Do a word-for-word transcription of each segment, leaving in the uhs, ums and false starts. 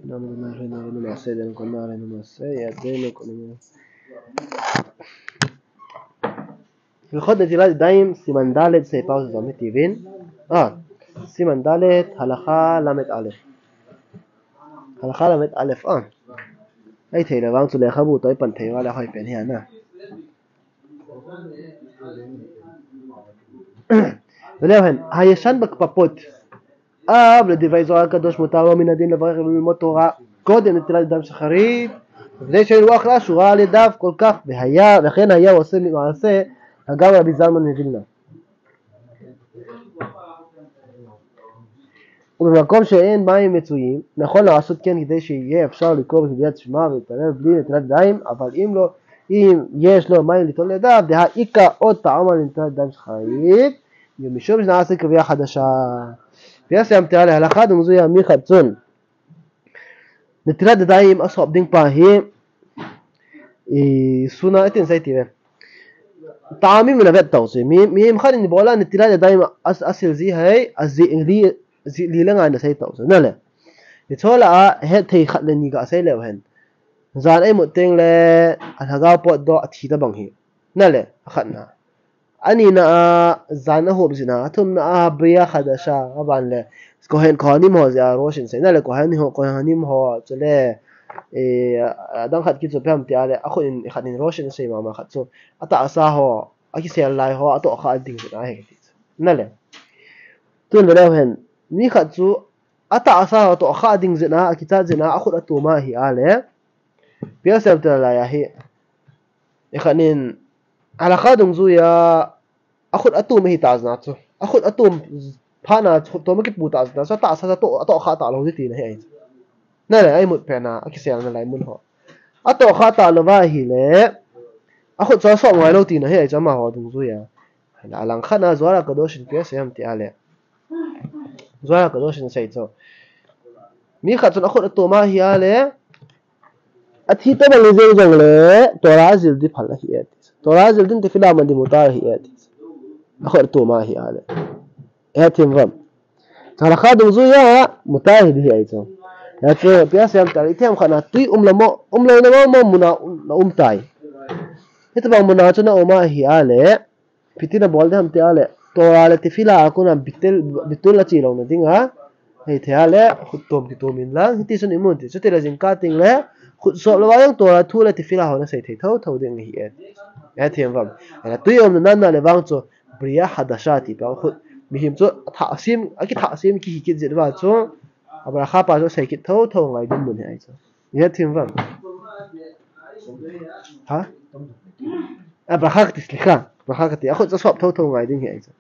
Nanu nanu nanu nase den ko nare nanu se ya den ko nanu. Hilchot Netilat Yadayim, siman dalet, seipau jom hiti uvin. Ah, siman dalet, halakha lamed alef. Halakha lamed alef, ah. Ahithei le vang chu lekhabu toh ipan thei uva le hoi pen hi ana. Vele hen, hayeshan bakpapot. אב לדברי זוהר הקדוש מותר לו מן הדין לברך וללמוד תורה קודם נטילת ידיים שחרית, וכדי שלא יהיו אחלה שורה על ידיו כל כך, והיה, וכן היה עושה מעשה הגם רבי זלמן מווילנה. ובמקום שאין מים מצויים, נכון לעשות כן כדי שיהיה אפשר לקרוא בקריאת שמע ולהתפלל בלי נטילת ידיים, אבל אם לא, אם יש לו מים ליטול לידיו, דהאיכא עוד טעמא לנטילת ידיים שחרית, ומשום שנעשה קביעה חדשה. Pi Hashem te ale, halakha dungjuiya mi khat chun netilat yadayim asop ding pa hi, i, suna itin sei ti ve. Ta'amim in avet tau chu. Mi, mi khat in ibola netilat yadayim as, asil ji hai, aji li, ji li le ngai na sei tau chu. Nale. Hiche lah a, hethei khat le ni gasei leu hen. Jan a imut teng le, alhagao potdoh athi tabang hi. Nale, akhatna. Anina a, jan a hop jin a, athumna a, Bria Khadasha, aban le, Kohen, Kohanim ho jeh a, Rosh in sei, nale, Kohen ho, Kohanim ho, chule, eh, adang khat kit chu ipi ham ti a le, akhut in, khat in Rosh in sei mama khat chu, atahsa ho, akisel lai ho, atohkha ding jin a, hiti chu. Nale. Tun vele hen, mi khat chu, atahsa ho, atohkha ding jin a, akichat jin a, akhut atom a hi a le, Pi Hashem te lai a hi, Ikhat nin, halakha dungjuiya, akhut atom ahi ta jeh a chu. Akhut atom phat na chu, atom akipu ta jeh a chu, atahsa chu atoh, atohkha talou ding tina ahi chu. Nale, a imut pen a, akiselna lai mun ho. Atohkha talou va ahile, akhut chu asop ngai lou tina ahi chu amaho dungjuiya. Alangkhat na Zohar HaKadosh in ipi asei ham ti a le. Zohar HaKadosh in asei chu. Mi khat chun akhut atom a ahi a le, athi tabang jeng jong le, Torah ajil ding phal ahi e ti. Torah ajil ding tefillah man ding mutar ahi e ti. Akhut atom a ahi a le. Hethem uvam. Halakha dungjuiya, mutar ahi ding ahi chu. Hichu, ipi asei ham ti a le, ithem khat na tui umlou mo, umlou na mo, mo mun a um, na um tai. Hitabang mun a chu na um a ahi a le, ipi tina bol ding ham ti a le, Torah le tefillah a kona bitul, bitul ache louna dinga, hei thei a le, khut tom kitom in lang, hiti chun imun ti. Chuti le jingkah teng le, khut sop lou va jong Torah thu le tefillah ho nasei thei thotho ding ahi e. Hethem uvam. Ala tui umna nan na le vang chu, Bria Hadasha ti pa khut. Mihem chu, athah sem, akithah sem kihi kit jeh uva chu, a bracha pa chu sei kit thotho ngai ding mun ahi chu. Hethem uvam. Ha? A, bracha kati, slicha. Bracha kati. Akhut chu asop thotho ngai ding ahi chu.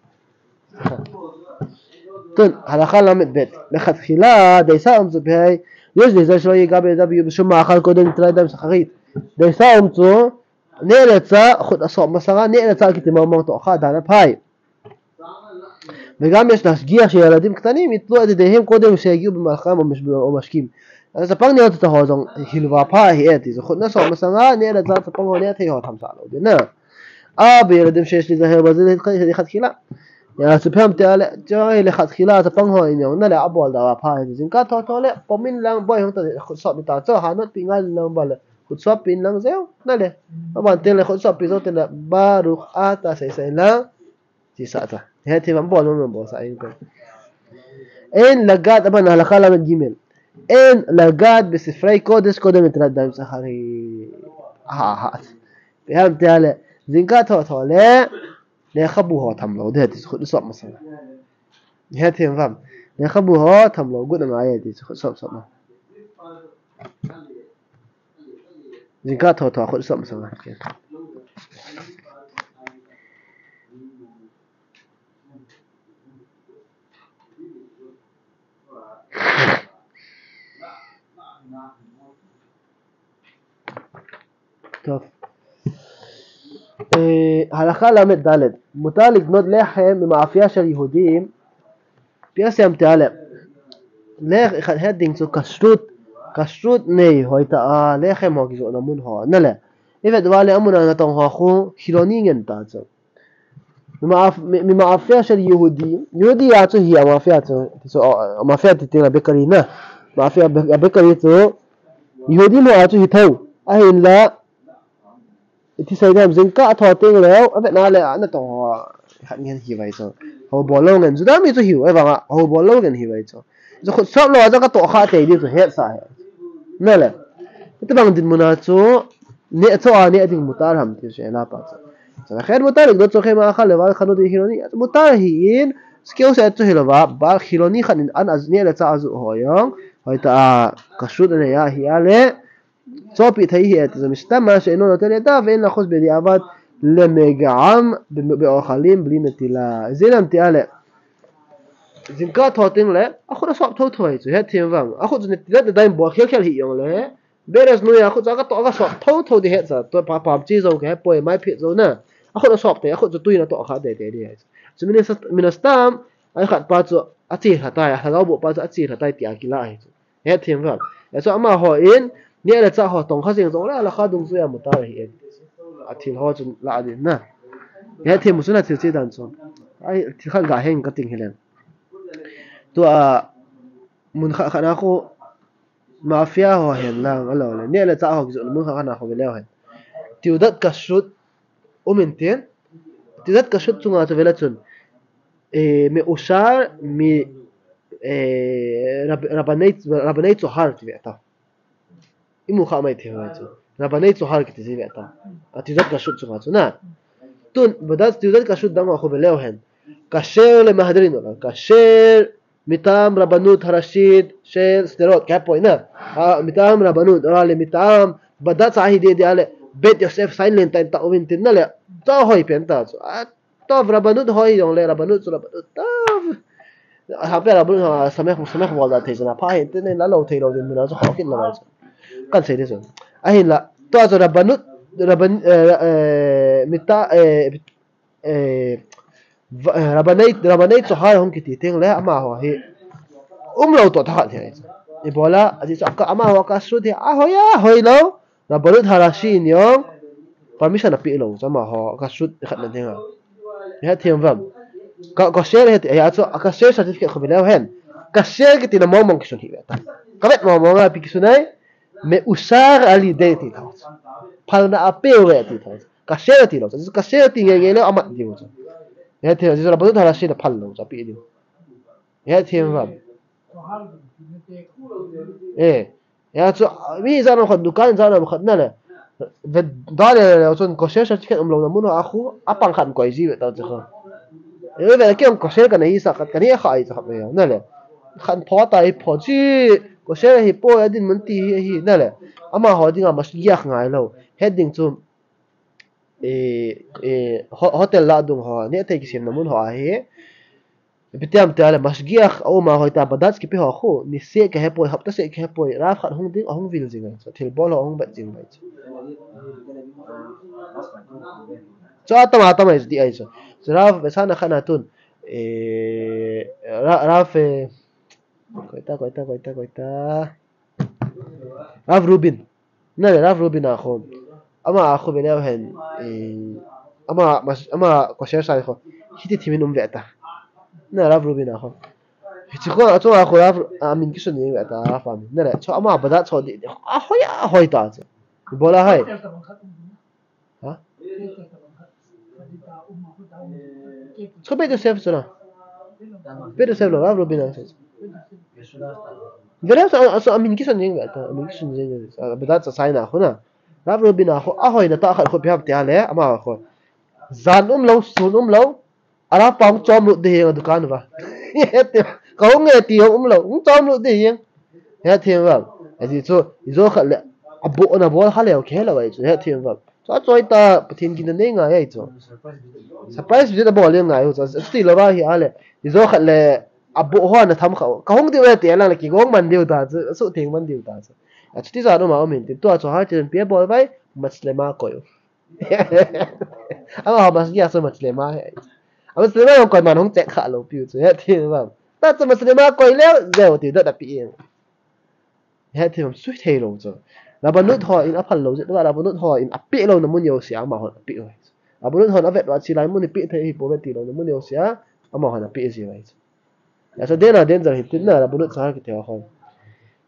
Tun, halakha lamed bet. Lekhatkhila, deisa um chu ipi ham. Yesh deisa shelo yigab yadav bishum ma'achal kodem netilat yadayim shacharit. Deisa um chu, neh le chah, khut asop masanga, neh le chah kiti mong mong tohkha dan aphai. Vegam yesh lashgiach sheyaladim ktanim yitlu et yedihem kodem sheyagiu bima'achem o mashkim. Chapang neo tah ho jong hil uva pha ahi e ti chu khut nasop masanga, neh le chah chapang ho neh thei ho tham sah lou ding ahi. Av beyaladim sheyesh lizaher baze lekhatkhila. Ya, chu ipi ham ti a le, chu hi lekhatkhila chapang ho in jong, nale abol da uva pha ahi ti. Jingkah thotho le, pom in lang, boi hung ta khut sop in ta chu, hanot pi ngal in lang ba le, khut sop pi in lang jeng, nale. Aban teng le khut sop pi jou teng le, Baruch ata sei sei lang. Ti sa ta. Hethem uvam, bol mo bol sa in ko. Ein lagat, aban halakha lamed gimel. Ein lagat besifrei kodesh kodem netilat yadayim shacharit. Ha, ha. Ipi ham ti a le, jingkah thotho le, lekhabu ho tham lou ding ahi ti chu khut sop masanga. Hethem uvam. Lekhabu ho tham lou got angai e ti chu khut sop sop ma. Jingkah thotho khut sop masanga. טוב. אה, הלכה ל"ד, מותר לקנות לחם ממאפייה של יהודים, Pi Hashem te ale, lekh-, khat het ding chu kashrut, kashrut nei hoi ta a, lechem ho kijohna mun ho, nale. Ivet uva le amun a natong ho khu, khiloni ngen ta chu. Mima'af-, mi-, mima'afiya shel Yehudi. Yehudi a chu hi a ma'afiya chu, chu, a, a ma'afiya ti teng le bakery na. Mafia a bakery chu Yehudi mo a chu hi tho. Ahinla, iti sei dem, jingkah tho teng leh, avetna le, ana tong ho, khat ngen hi vai chu. Ho bol lou ngen, Juda mi chu hiu, ahivanga, ho bol lou ngen hi vai chu. Chu khut sop lou, chu ka toh kha tei di chu, hetsa he. Na le. Iti bang dinmun a chu, neh chu a neh ding mutar ham ti chu, na pa chu. Chu khen mutar, do chu khen ma kha le, va kha no di hi no ni, mutar hi in, skill set chu hi lo va, ba hi lo ni khat in an a neh le chah a ju ho jong, hoi ta a, kashrut a nei a hi a le, Chopi thei hi et, mistam ma she'eino noten leda'a ve'en lachos bedi'avad lemega'am be'ochalim bli netila. Ijeh inem tia le, jingkah tho teng le, akhut asop thotho hi chu, hethem vang. Akhut chu netilat daim bol khelkhel hi jong le, Beres noi akhut chu katoh kasop thotho di hetsa, tua pa pam chi jo kahepoi, mai phet jo na. Akhut asop tei, akhut chu tui in atoh kha teitei di hi chu. Chu min a, min astam, ai khat pa chu achelha tai, alhagao boh pa chu achelha tai tia kila hi chu. Hethem vang. Achu amaho in, neh le chah ho tong kha jeng jongle, alakha dungjuiya mutar ahi e. Athil ho chun la adin na. Hethem u chun athil che dan chu. Ai, thil khat ga heng kating hileng. Tua, mun khat khat na khu, mafia ho hen lang, alo le. Neh le chah ho kijoh mun khat khat na khu veleu hen. Teudat Kashrut, um intin. Teudat Kashrut chunga chu vele chun. Eh, me'ushar, mi, eh, rab-, rabanei, rabanei tzohar ti ve ta. Imu kha mai thei ho chu. Rabanei tzohar kiti ji ve ta. A Teudat Kashrut chunga chu na. Tun, bodas Teudat Kashrut dang a khu veleu hen. Kasher le mahaderin, kasher, mitam Rabanut Harashit, shel Sderot, kahepoi na. A, mitam Rabanut, a le mitam, bodas ahi de de a le, Bet Yosef sign len ta in ta um intin na le, ta hoi pen ta chu. A, Tov, Rabanut hoi jong le, Rabanut chu Rabanut. Tov. Hape Rabanut ha, sameh, sameh bol da thei chana, pha hin te nei la lou thei lou din mun a chu ho kit lou chu. Kan sei di chu. Ahinla, tua chu Rabanut, Raban, eh, eh, mita, eh, eh, va-, eh, Rabanei, Rabanei tzohar hung kiti teng le, amaho hi. Um lou to tha khat hi. Ibola, aji chu ka, amaho kashrut hi, ahoi a, hoi lou. Rabanut Harashit in jong permission apeh lou, chu amaho kashrut khat na dinga. Hethem vang. Ka, kasher hiti, ahi a chu, kasher certificate khu veleu hen. Kasher kiti na mong mong kisun hi ve ta. Kavet mong mong a ipi kisun ai, me'ushar al yidei ti tha. Phalna apeh uve ti tha. Kasher ti lou, kasher ti nge nge le amat diu chu. Hethem, chu Rabanut Harashit in aphal lou, chu apeh diu. Hethem vang. Eh, Hia chu, mi ijat ham khat, dukan ijat ham khat na le. Ve, da le le chun kasher certificate umlou na mun a khu, apang khat koi ji ve ta chu kha. E ve, kei jong kasher kana hisa khat, kana hikha i cha khat ve na le. Khat pho ta i pho chi, kasher hi po, adin mun ti hi, hi na le. Amaho dinga mashgiach ngai lou. Hetding chu, e, e, ho-, hotel lah dung ho, neh thei kisemna mun ho ahi. Ipi ti ham tia le, mashgiach a um a hoi ta, bodas kipe ho khu, ni seh kahepoi, hapta seh kahepoi, Rav khat hung ding, ahung vil jing ahi chu, thilbol ho ahung vet jing ahi chu. Chu atam atam ahi chu ti ahi chu. Chu Rav, vesana khat na tun, eh, Ra-, Rav, eh, koi ta, koi ta, koi ta, koi ta. Rav Rubin. Na le Rav Rubin a khu. Ama a khu veleu hen. Eh, ama, mas, ama kasher sai khu. Hiti thimin um ve ta. Na Rav Rubin a khu. Hichi khu, achu a khu Rav, amin kisun jing ve ta, Rav amin. Na le, chu ama bodas chu di, di, ahoi, ahoi ta chu. Ibola hai. Ha? Chu Bet Yosef chu na. Bet Yosef lou, Rav Rubin a chu. Veleu chu, chu amin kisun jing ve ta, amin kisun jing ve ta. Bodas chu sai na khu na. Rav Rubin a khu, ahoina tah khat khu ipi ham tia le, ama khu. Jan umlou, sun umlou. Ara pa hung chom lut di hi a dukan uva. Hethem, kahung nge ti hung umlou, hung chom lut di hi. Hethem vang. Aji chu, ijo khat le, aboh na bol kha leu khe lou ahi chu, hethem vang. Chu achoi ta, Pathen ginna nei ngai ahi chu. Surprise visit abol le ngai u chu, chuti lou va hi a le. Ijo khat le, aboh ho na tham kha u. Kahung diu le ti lang le kigong man diu ta chu, asuhtheng man diu ta chu. Achuti jan um a um hin tin, tua chu har chin pi abol vai, matchlema koi u. Amaho mashgiach chu matchlema hi. A matchlema jong koiman hung check kha lou piu chu, hethem vang. Ta chu matchlema koi leu, jeu ti dat api e. Hethem sui thei lou chu. Rabanut ho in aphal lou jeh uva, Rabanut ho in apeh lou na mun jouse a, amahon apeh u ahi chu. Rabanut hon avet uva, chilai mun hi peh thei hi pouve ti lou na mun jouse a, amahon apeh ji u ahi chu. Hijeh a chu danger, danger hi tin na, Rabanut char kiti ho.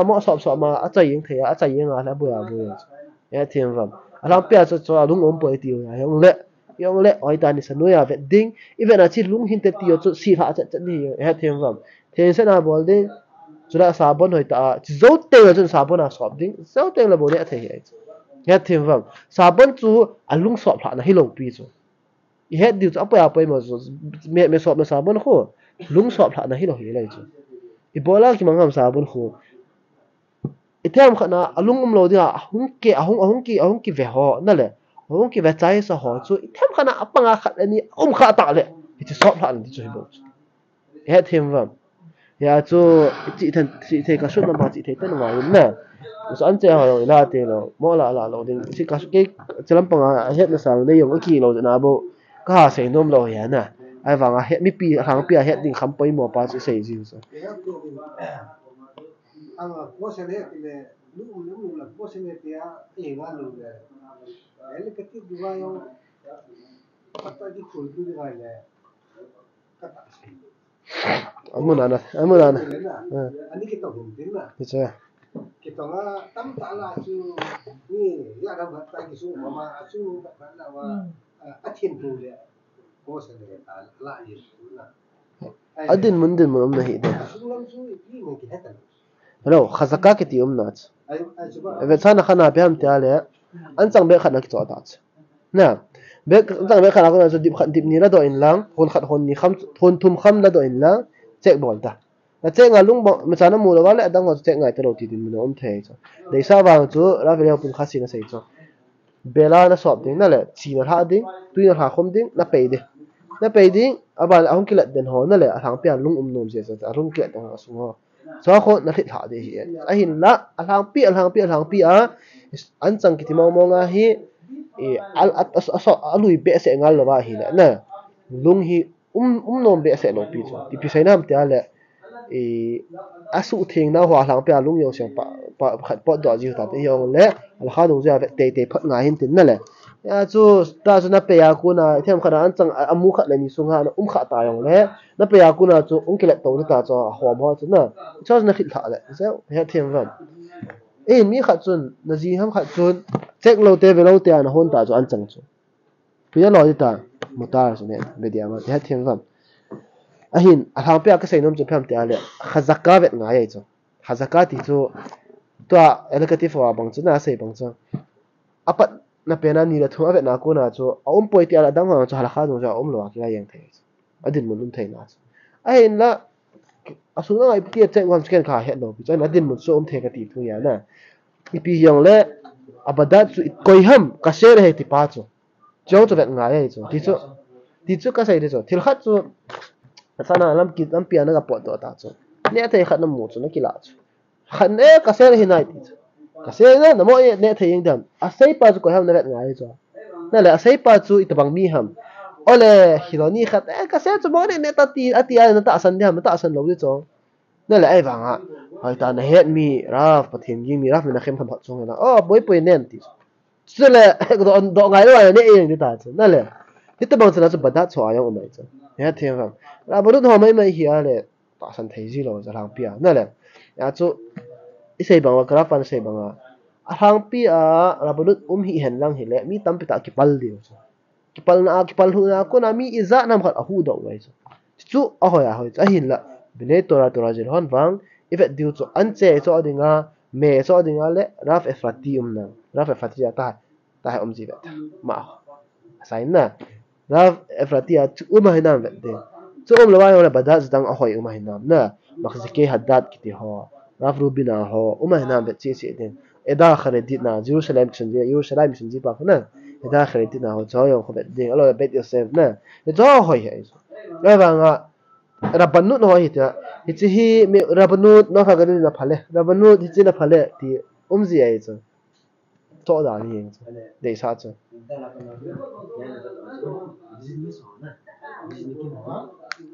a mo sop sop ma, achai jeng thei a, achai jeng a le aboi a boi a chu. Ihet them uvam. Alhangpi a chu, chu alung umpoi tiu a, jong le, jong le, hoitah in isa noiya vet ding, ivet na chu lung hinte tiu chu, silha chet chet ding, ihet them uvam. Thengsetna bol ding, chule sabon hoitah a, chu jou teng le chun sabon a sop ding, jou teng le bou neh thei ahi chu. Ihet them uvam. Sabon chu alung sop lhahna hilou pi chu. Ihet diu chu apoi apoi ma chu, me, me sopna sabon khu, lung sop lhahna hilou hi lai chu. Ibola kimang ham sabon khu. Ithem khat na alung umlou ding a, ahung ke, ahung, ahung ki, ahung kive ho, na le. Ahung kive chai sa ho chu, ithem khat na apanga khat le ni, um kha ta le. Hichu sop lhahna ti chu hi bou chu. Ihet them uvam. Hia chu, chih then, chih thei ka sut lam a chih thei ten ngai in na. Chu anche ho jong ila te lou, mo la la lou ding. Chih ka sut kei, chilam panga, ahetna sang nei jong akilou na bou. Ka ha sei nom lou hia na. Ahivang a het, mipi, alhangpi a het ding kham poimo pa chu sei jiu chu. Anga ko se le ti le, lu, lu, lu la ko se le ti a, e nga lu le. Ele ka ti du va yo. Pata di khul du di va le. Ka ta se. Amun ana, amun ana. Le na. Ah. Ani ki to hin din na. Kicha. Ki to nga tam ta la chu. Ni ya da ba ta ki su ma ma chu ta la wa. Hmm. A, a thin tu le. Ko se le ta la ni na. Adinmun, dinmun um na hi de. Hello, khazaka kiti um na chu. Vetsahna khat na ipi ham tia le, anchang bag khat na kichoh ta chu. Na, bag, anchang bag khat na kona chu dip khat dip ni la doh in lang, hon khat hon ni kham, hon thum kham la doh in lang, check bol ta. Na check ngai lung bang, michan na mu lou va le, adang ho chu check ngai ta lou ti dinmun um thei chu. Deisah vang chu, Rav Elihu pin kha si na sei chu. Bela na sop ding, na le, chi na lha ding, tui na lha khom ding, na pei ding. Na pei ding, aban ahung kilet den ho, na le, alhangpi a lung um nom jeh jeh, alung kilet den ho asung ho. Chu khu na lhit lha ding hi. Ahinla, alhangpi, alhangpi, alhangpi a, anchang kiti mong mong a hi, i, al, at, as, as, alui behseh ngal lou va hi le, na, lung hi um, um nom behseh lou pi chu. Ipi sei nam tia le, i, asuhtheng nau ho alhangpi a lung jong seng pa, pa, khat pot doh jiu ta te jong le, alha nung jia ve tei tei phot ngai hin tin na le. Ya chu, ta chu na pei a kona, ithem khat a anchang, a, amu khat le ni sunga, na um kha ta jong le, na pei a kona chu, um kilet to ta chu, ahom ho chu na. Chu na lhit lha le, chu, ihet them uvam. E, mi khat chun, na ji ham khat chun, check lou te, ve lou te a na hon ta chu, anchang chu. Pi a loi ta, mutar chu ne, ve dia ma, ihet them uvam. Ahin, alhangpi a ka sei nom chu ipi ham tia le, khazaka vet ngai ahi chu. Khazaka ti chu, tua, allocative a bang chu, na sei bang chu. Apat na pen a ni le thum avet na kona chu, aum poi tia le adang ho chu halakha nung chu aum lou a, kila jeng thei chu. Adinmun um thei na chu. Ahinla, asung na ngai pi tia check ngam chu ken ka het lou pi chu, adinmun chu um thei ka ti thu ahi na. Ipi jong le, abadat chu i koi ham, kasher ahi ti pa chu. Chu chu vet ngai ahi chu. Ti chu, ti chu ka sei ti chu. Thil khat chu, asana lam ki, lampi a na ka pot doh ta chu. Neh thei khat na mu chu, na kila chu. Khat ne kasher ahi nai ti chu. Kasher na, na mo e neh thei jeng dam. Asei pa chu koi ham na vet ngai chu. Na le, asei pa chu itobang mi ham. Ole, hilou ni khat, e, kasher chu mo ne, neh ta ti, ati a na tahsan diham, na tahsan lou di chu. Na le, ahivang a. Hoitah na het mi, Rav, Pathen ging mi, Rav, mi na khem tham hat chung na. O, boi poi nen ti chu. Chule, doh, doh ngai lou a, neh jeng di ta chu. Na le. Hitobang chu na chu badat chu a jong um ahi chu. Ihet them uvam. Rabbanut ho mai mai hi a le. Tahsan thei ji lou, alhangpi a. Na le. Ya chu, i sei bang a, ka Rav pan sei bang a. Alhangpi a, Rabbanut um hi hen lang hi le, mi tampi tah kipal diu chu. Kipalna a, kipal lhuhna a kona mi ijat ham khat ahuhdoh u ahi chu. Chu ahoi ahoi chu. Ahinla, Bnei Torah, Torah Zehon vang, i vet diu chu, anche choh dinga, me choh dinga le, Rav Efrati umna. Rav Efrati a ta, ta hi um ji vet. Ma, sign na. Rav Efrati a chu um ahi nam vet ding. Chu umlou a jong le Badads dang ahoi um ahi nam na. Mahzikei Haddad kiti ho, Rav Rubin a ho um ahi nam, vet cheh cheh ding. Edda Haredit na, Jerusalem mission ji, Jerusalem mission ji pa khu na. Edda Haredit na ho, chu jong khu vet ding. Ahilou le Beit Yosef na. Chu hoi ahi chu. Ahivanga Rabbanut ho hi tia. Hiche hi mi Rabbanut, North Carolina na phale. Rabbanut hiche na phale ti um ji ahi chu. Toh dan hi chu. Deisah chu.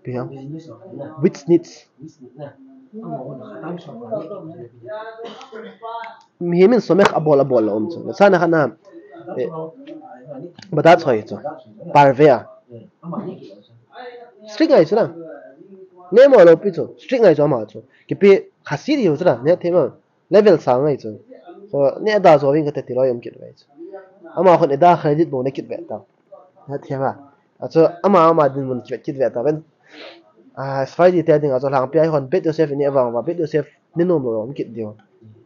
Pi ham? Witznitz. Mihem in somekh abol abol la um chu. Sana khat na, eh, Badads ho hi chu. Parve a. Strict ngai chu na. Nemo lou pi chu. Strict ngai chu ama chu. Kipi Hasid hi chu na. Neh thei ma. Level sang ngai chu. So, neh da jo ving kate ti loi um kit ve chu. Ama khun Edda Haredit bou ne kit ve ta. Neh thei ma. A chu ama ama dinmun kit, kit ve ta ven. A, Sfaradi te dinga chu Lhangpi a hi hon Beit Yosef neh vang va, Beit Yosef neh nom lou um kit diu.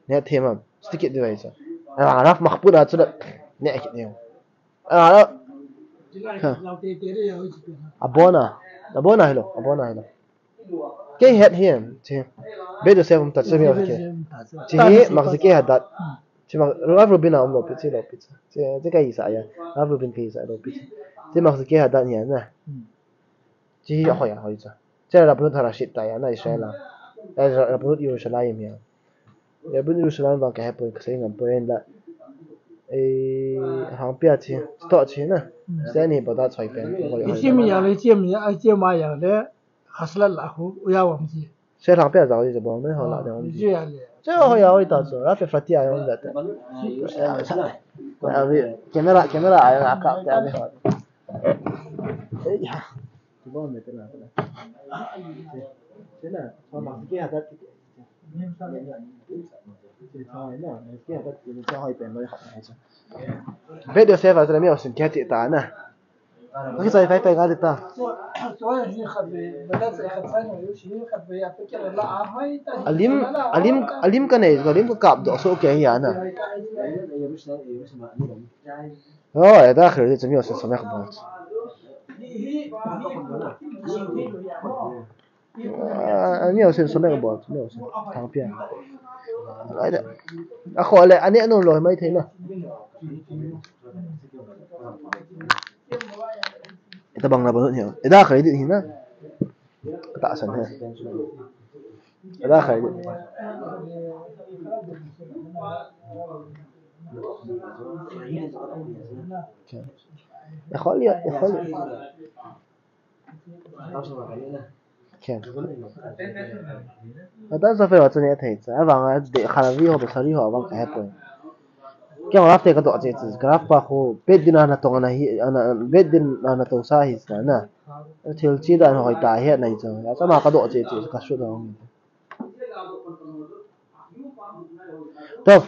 Neh thei ma. Sti kit diu ve chu. A, Rav Makput a chu neh kit diu. A, ha. Abona. Abona hilou. Abona hilou. Kei het hiam, chi. Beit Yosef um ta chu mi ke. Chi hi Mahzikei Haddad. Chi Mah-, Rav Rubin a um lou pi, chi lou pi chi. Chi, chi kahi sa ya. Rav Rubin kahi sa lou pi chi. Chi Mahzikei Haddad hiam na. Chi ahoi ahoi chu. Chi Rabbanut Harashit ta ya na Israel a. Eh, Rabbanut Yerushalayim hiam. Rabbanut Yerushalayim vang kahe poi, kasei ngam poi la. Eh, Lhangpi a chi, toh chi na. Seni Badads hoi pen, hoi, hoi. Ichi mi ya le, ichi mi ya, ichi ma ya le. Hasla la khu, uya wang chi. Seni Lhangpi a jao ji bong ne, ho la de wang ji. Ichi ya le. Che ho ya hoi ta chu, Rav Efrati a ya wang da ta. Abi, camera, camera a ya ka ta abi ho. Eh, ya. Beit Yosef a chu mi osin kati ta na. Kaki sai fai fai ga ta. Alim, alim, alim kanei, alim kakap doh soh kei hi a na. Oh, Edda Haredit chu mi osin somekh bol. Ah, ani osin somekh bol, ani osin. Lhangpi a. Ai da. Akhoh le, ani anom lou mai thei na. Itabang Rabbanut hi. Edda Haredit hi na. Tahsan hi. Edda Haredit. Okay. Ikholi, ikholi. Ken. Ata sa fe wa chani athei cha. Avang a de khana vi ho, sari ho avang kahe poi. Kei Rav te kadoh cheh cheh. Rav pa khu Beit Din a natong ana hi, ana, Beit Din a natoh sa hi sa na. Thil chi dan hoi ta hi nai cha. Achama kadoh cheh cheh kasut ho. Tov,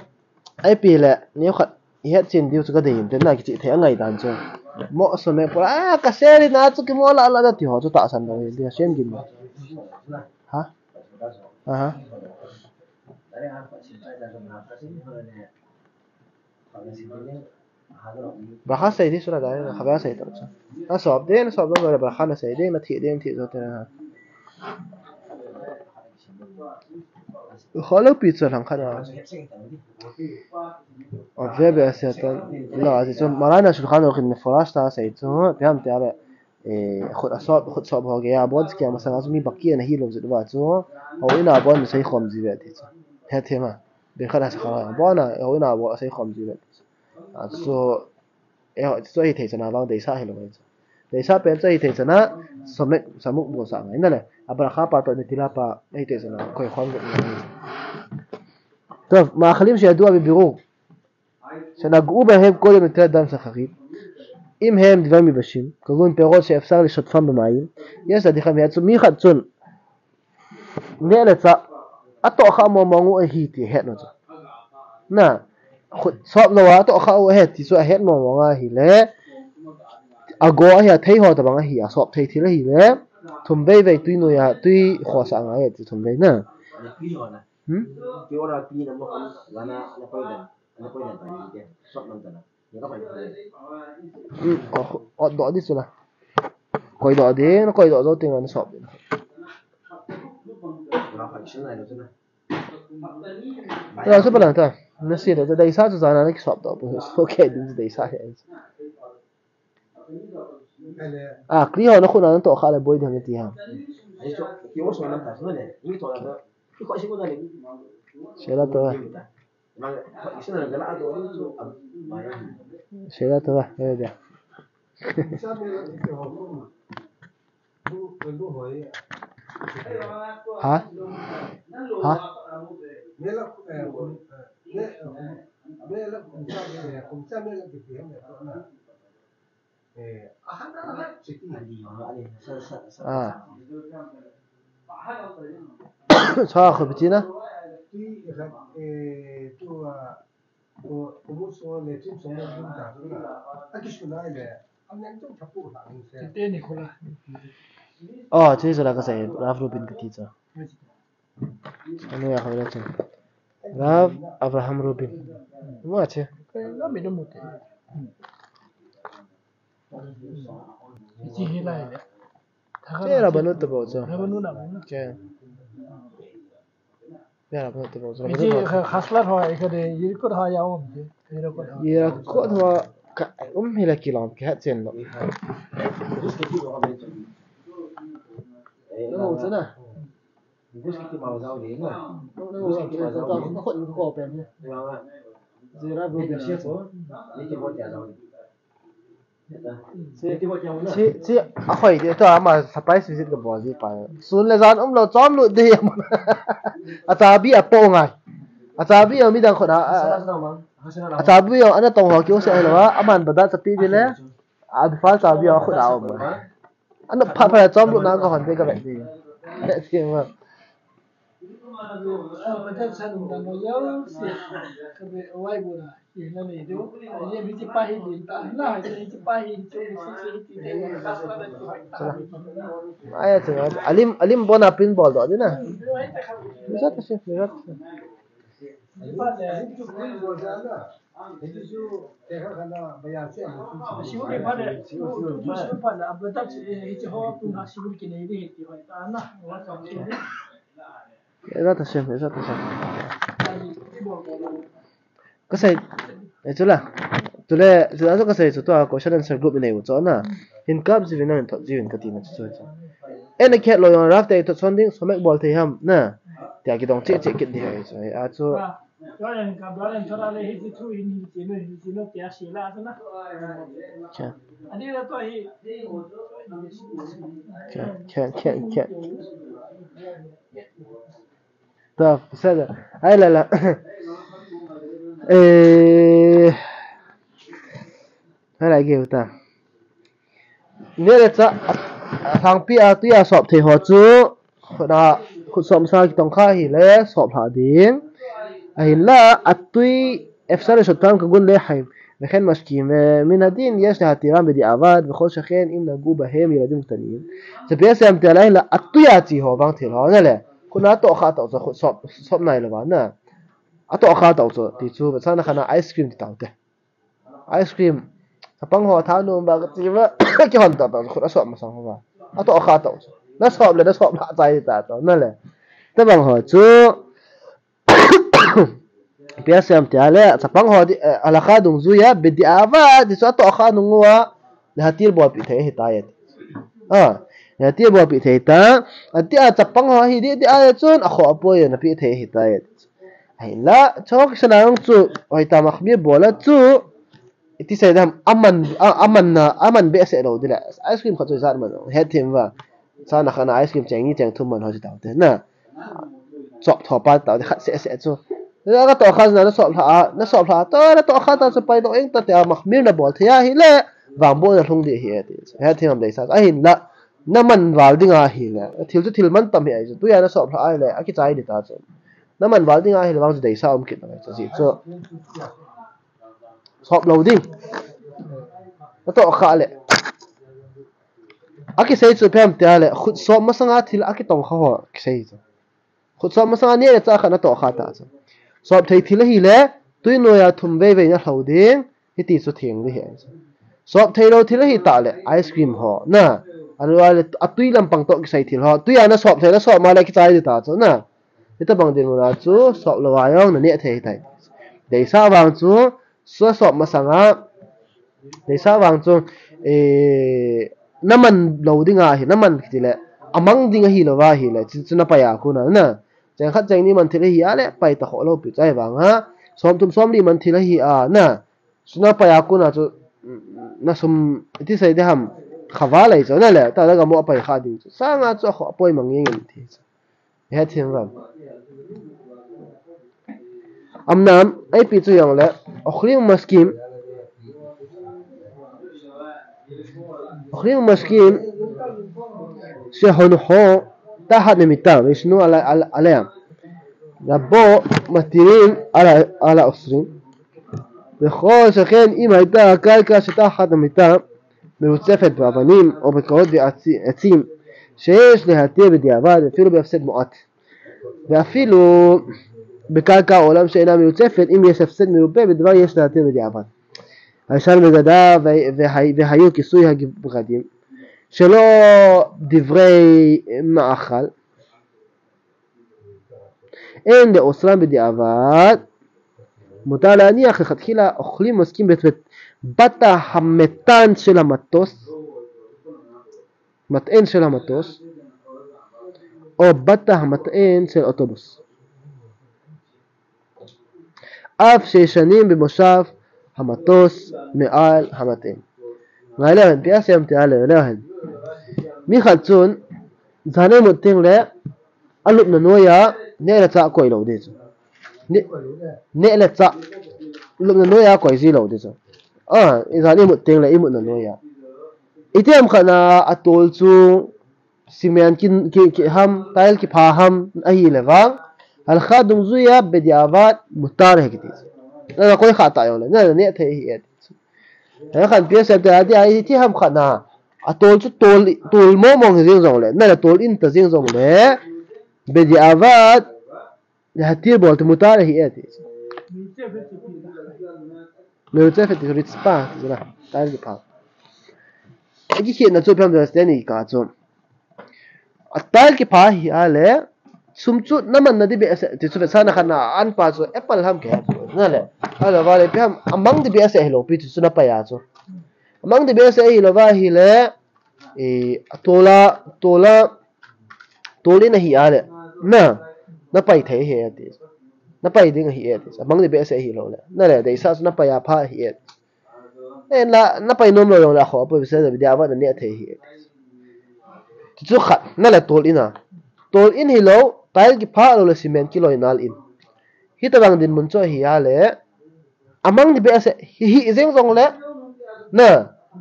ipi le, nikhat, ihet chen diu chu kadei in, tena kichih thei angai dan chu. Mo so me pura, ah, kasei na chu kimo la la da ti ho chu tahsan lou, dia sem gin. Ha? Aha. Bracha sei di sura dai, khabar sei to cha. Na sop den, sop lo, bracha na sei den, na thi den, thi zo te na. Kho lo pi chu lang khat na. O ve be se to, la, se chu, Maran HaShulchan Aruch in mefurash ta sei chu, piam te ale. Eh, khut asop, khut sop ho gei a bon, kia masang a chu mi baki ana hi lo zut va chu. Houin a bon sei khom ji ve ti chu. He the ma. Be khat a sa kha bon a, houin a bon sei khom ji ve ti chu. A chu, eh, chu hi thei chana vang deisah hi lo hi chu. Deisah pen chu hi thei chana, somek, samuk bol sa ngai na le. A bracha pa to netila pa, hi thei chana, khoi khom ve ngai. Tov, מאכלים שידוע בבירור. שנגעו בהם קודם נטילת דם שחרית, אם הם דבר מבשלים, כגון פירות שאפשר לשוטפם במים, יש להדיחם, mi khat chun, neh le chah, atoh kha mong mong u ahi ti ahet u chu. Na, khut sop lou a, atoh kha u ahi ti chu ahet mong mong a ahile, ago ahi a, thei ho tabang ahi a, sop thei thil ahile, thum vei vei tui noi a, tui khosah ngai ti thum vei na. Hmm? Hmm, o, o, doh di chu la. Koidoh ding, na koidoh jou teng le na sop ding. Tua chu palang ta. Na si le, chu deisa chu jana na kisop doh pu. So ke ding chu deisa he. A, kri ho na khut na na toh kha le boi ding ti ha. Sela to. Sela to, he de. Ha? Ha? Ah. Sa khu bichina. Oh, che jala ka sai, Rav Rubin kati cha. Anu ya khavela cha. Rav Avraham Rubin. Mo che. Che Rabbanut ta bou cha. Rabbanut na bou. Che. Pera ko te bo. Iti khaslat ho, ika de, Yirakot ho ya um de, Yirakot ho. Yirakot ho ka um hi la kilom ke ha chen lo. No, chana. Gus ki mau jao ni na. No, no, ko ko pen he. Jira bo ke shi ko. Ni ki bo ya jao ni. Chi, chi, a khoi de, tua ama surprise visit ka bol ji pa. Sun le jan um lo, chom lut de ama. A chabi a po ngai. A chabi a midang khut a, a, a chabi a ana tong ho kio se lo a, aman bada chapi de le. A bifal chabi a khut a um. Ana pha pha chom lut na ka hon de ka be de. Be de ma. Aya, alim, alim bona pin bol do dina. Bisa tu sih, bisa tu sih. Ezrat Hashem, Ezrat Hashem. Kasai, eh, chula. Chule, chula chu kasai chu tua question answer group inei u chu na. Hin kap jiuvin, hin thot jiuvin kati na chu chu. Ena khet lo jong Rav te thot son ding, somek bol thei ham na. Tia kidong che che kit di hai chu. A chu. Kya, kya, kya, kya. Ta, sada. Ai la la. Eh. Hai la ge ta. Nele cha, a, a, thangpi a tui a sop thei ho chu. Khut a, khut sop masa kitong kha hile, sop lha ding. Ahinla, a tui, efsar le sot tham ka gun le haim. Vekhen maskim ve, min adin, yesh le hatiram bediavad, vechol shekhen, im nagu bahem, yeladim ktanim. Sa pia sem tia la hinla, a tui a chi ho vang thil ho, na le. Khut na toh kha tau chu, khut sop, sop nai lo va, na. A toh kha tau chu, ti chu, sa na kha na ice cream ti tau te. Ice cream. Chapang ho tha nom ba ka chi ba. Kihon ta ta khut a sop masang ho ba. A toh kha ta. Na sop le, na sop lha chai ta ta. Na le. Tabang ho chu. Pia sem tia le. Chapang ho di, eh, alakha dungjuia, bediavad, di chu a toh kha nung uva. Le hatir bolpi thei hi ta ye. A. Le hatir bolpi thei ta. A ti a chapang ho hi di, di a ye chun, a kho a poi na pi thei hi ta ye. Ahinla, chok sana ang chu, oi ta makhmir bola chu, iti sei dam, aman, a, aman na, aman behseh lo dile. Ice cream khat chu jat man, het thim va. Sa na kha na ice cream cheng ni cheng thum man ho chi tau te, na. Chop tho pa tau te khat seh seh chu. Na ka toh kha na, na sop lha, na sop lha, ta na toh kha ta chu pai lo eng ta te a makhmir na bol thei a hile, vangboh na lhung di hi e ti. Het thim am dei sa, ahinla, na man val ding a hile. Thil chu thil man tam hi ai chu. Tuia na sop lha ai le, a kichai di ta chu. Na man val ding a hile vang chu deisa um kit na chu ji chu. Sop lo ding. Na toh kha le. A kisei chu phem tia le, khut sop masanga thil a kitong kha ho kisei chu. Khut sop masanga ni le cha kha na toh kha ta chu. Sop thei thil ahile, tui noia thum vei vei na hlo ding, hiti chu theng di hi chu. Sop thei lo thil ahi ta le, ice cream ho, na. Ahilou le, atui lampang toh kisai thil ho. Tui a nasop thei, nasop ma le kichai ding ta chu na. Hitabang dinmun a chu sop lou a jong naneh thei tai. Deisah vang chu, sua sop masang a, deisah vang chu, eh, naman lou ding ahi, naman kiti le, amang ding ahilou va ahile, chu, chu napai a kon a na. Cheng khat cheng ni man thil ahi a le, pai ta kho lou pi chai vang a. Som thum som li man thil ahi a na. Chu napai a kon a chu, nasum, iti sei ding ham, kha val ahi chu na le, ta la gam u a pai kha ding chu. Sang a chu akhoh a poimang jeng in ti chu. He thim vang. Amnam, ipi chu jong le, אוכלים ומשקים, אוכלים ומשקים, שהונחו תחת המיטה, וישנו על, על, עליה. רבו מתירים על, על האוסרים. וכל שכן אם הייתה הקרקע שתחת המיטה מרוצפת באבנים או בקורות ועצים, שיש להתיר בדיעבד אפילו בהפסד מועט. ואפילו בקרקע עולם שאינה מרוצפת, אם יש הפסד מרובה בדבר יש להתיר בדיעבד. הישר בגדיו וה-, וה-, והיו כיסוי הבגדים, שלא דברי מאכל, אין לאוסרם בדיעבד, מותר להניח לכתחילה אוכלים ומסכים בית, בית, בת המטען של המטוס, מטען של המטוס, או בת המטען של אוטובוס. אף שישנים במושב המטוס מעל המטען. Ngai leu hen, ipi asei em tia leu, leu hen. Mi khat chun, jan a imut teng le, alupna noiya, neh le chah koi lou ding chu. Neh, neh le chah, lupna noiya koi ji lou ding chu. Ah, jan a imut teng le, imutna noiya. Itiham khat na atol chu, cement ki, ki, ki ham, tile kipha ham, ahile vang. Halakha dungjuiya bediavad mutar ahi kiti. Na, nakoi kha ta jongle, na, naneh thei ahi e. Hikhan ipi asei em tia, itiham khat na, atol chu tol, tol mong mong hi jeng jongle, na, natol in ta jeng jongle, bediavad, hatir bol te mutar ahi e ti. Meuchefet ti ritspa, ti na, tile kipha. Akikhetna chu ipi ham tile ni ka chu. A tile kipha hi a le, sum chu namanna ding behseh, ti chu vetsahna khat na, an pa chu apple ham kei chu, na le. Ahilou vale, ipi ham, amang ding behseh hilou pi ti chu napai a chu. Amang ding behseh hilou va ahile, eh, atola, tola, tol in ahi a le, na, napai thei ahi e ti. Napai ding ahi e ti. Amang ding behseh hilou le. Na le, deisah chu napai a pha ahi e ti. Eh, na, napai nom lou jongle akhoh apoi, bediavad naneh thei ahi e ti. Ti chu khat, na le tol in a. Tol in hilou, tile kipha lou le cement kiloi nal in. Hitabang dinmun chu ahi a le, amang ding behseh, hi, hi jeng jongle, na,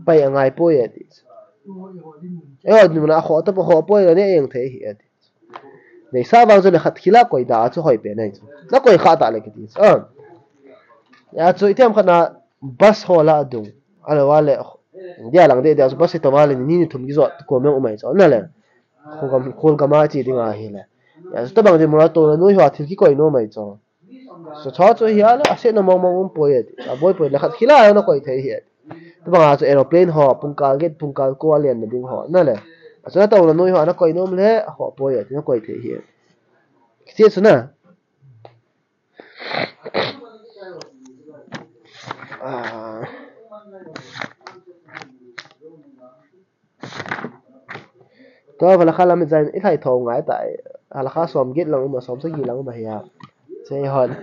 pai angai poi e ti. Eiho dinmun a akhoh ta po, khoh poi le neh jeng thei ahi e ti. Deisah vang chu le khat khel a koi da chu hoi pen ahi chu. Nakoi kha ta le kiti chu. Ah. Hia chu itiham khat na bus ho la adung. Ahilou vale, India lang deh deh chu bus hi to vale ni, ni thum kijot kom jong um ahi chu. Na le. Kholgam, kholgam a che ding ahile. Hia chu tobang dinmun a tolna noi ho a thil kikoi nom ahi chu. Chu chu chu hi a le, asetna mong mong um poi e ti. Aboi poi le khat khel a nakoi thei ahi e ti. Tobang a chu aeroplane ho, pungkal get, pungkal ko a lenna ding ho, na le. A chu natolna noi ho, nakoi nom le, akhoh poi e ti, nakoi thei ahi e ti. Kiche chu na. Ah. To, halakha lam in jan, i thai thou ngai ta, halakha som get lang um a, som sagi lang um ahi a. Sei hon.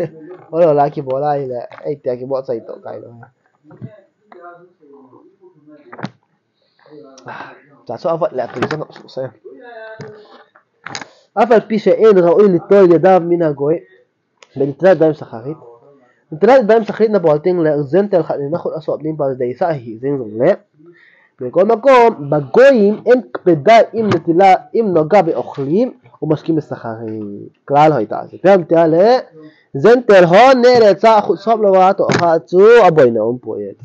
Olo la kibol a hile, ei tia kibol chai to kai lo. Cha chu avat le atui chu ngap suh se. אף על פי שאין ראוי ליטול ידיו מן הגוי, בנטילת ידיים שחרית. נטילת ידיים שחרית nabol teng le, Gentile khat in akhut asop ding pa deisah ahi jeng jongle. מכל מקום, בגויים אין קפידה אם נטילה, אם נוגע באוכלים ומשקים בשחרית. כלל hoitah chu. Ipi ham tia le, Gentile ho neh le chah khut sop lou a toh kha chu aboina um poi e.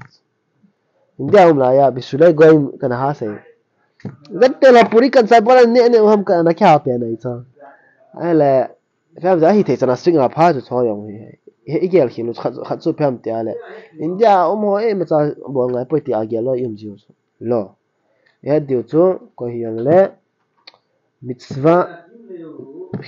India um laiya, בשבילי גויים kana ha sei. Gentile ho puri kan sai bola neh neh um ham kana kiha pen ahi chu. Ahile, ipi ham tia hithei chan a strict a pha chu chu jong hi. Hi, i gel khel u khat, khat chu ipi ham tia le. India um ho e, imacha bol ngai poi tia gel lou i um jiu chu. Lo. Hiche diu chu, koi hijongle, mitzvah,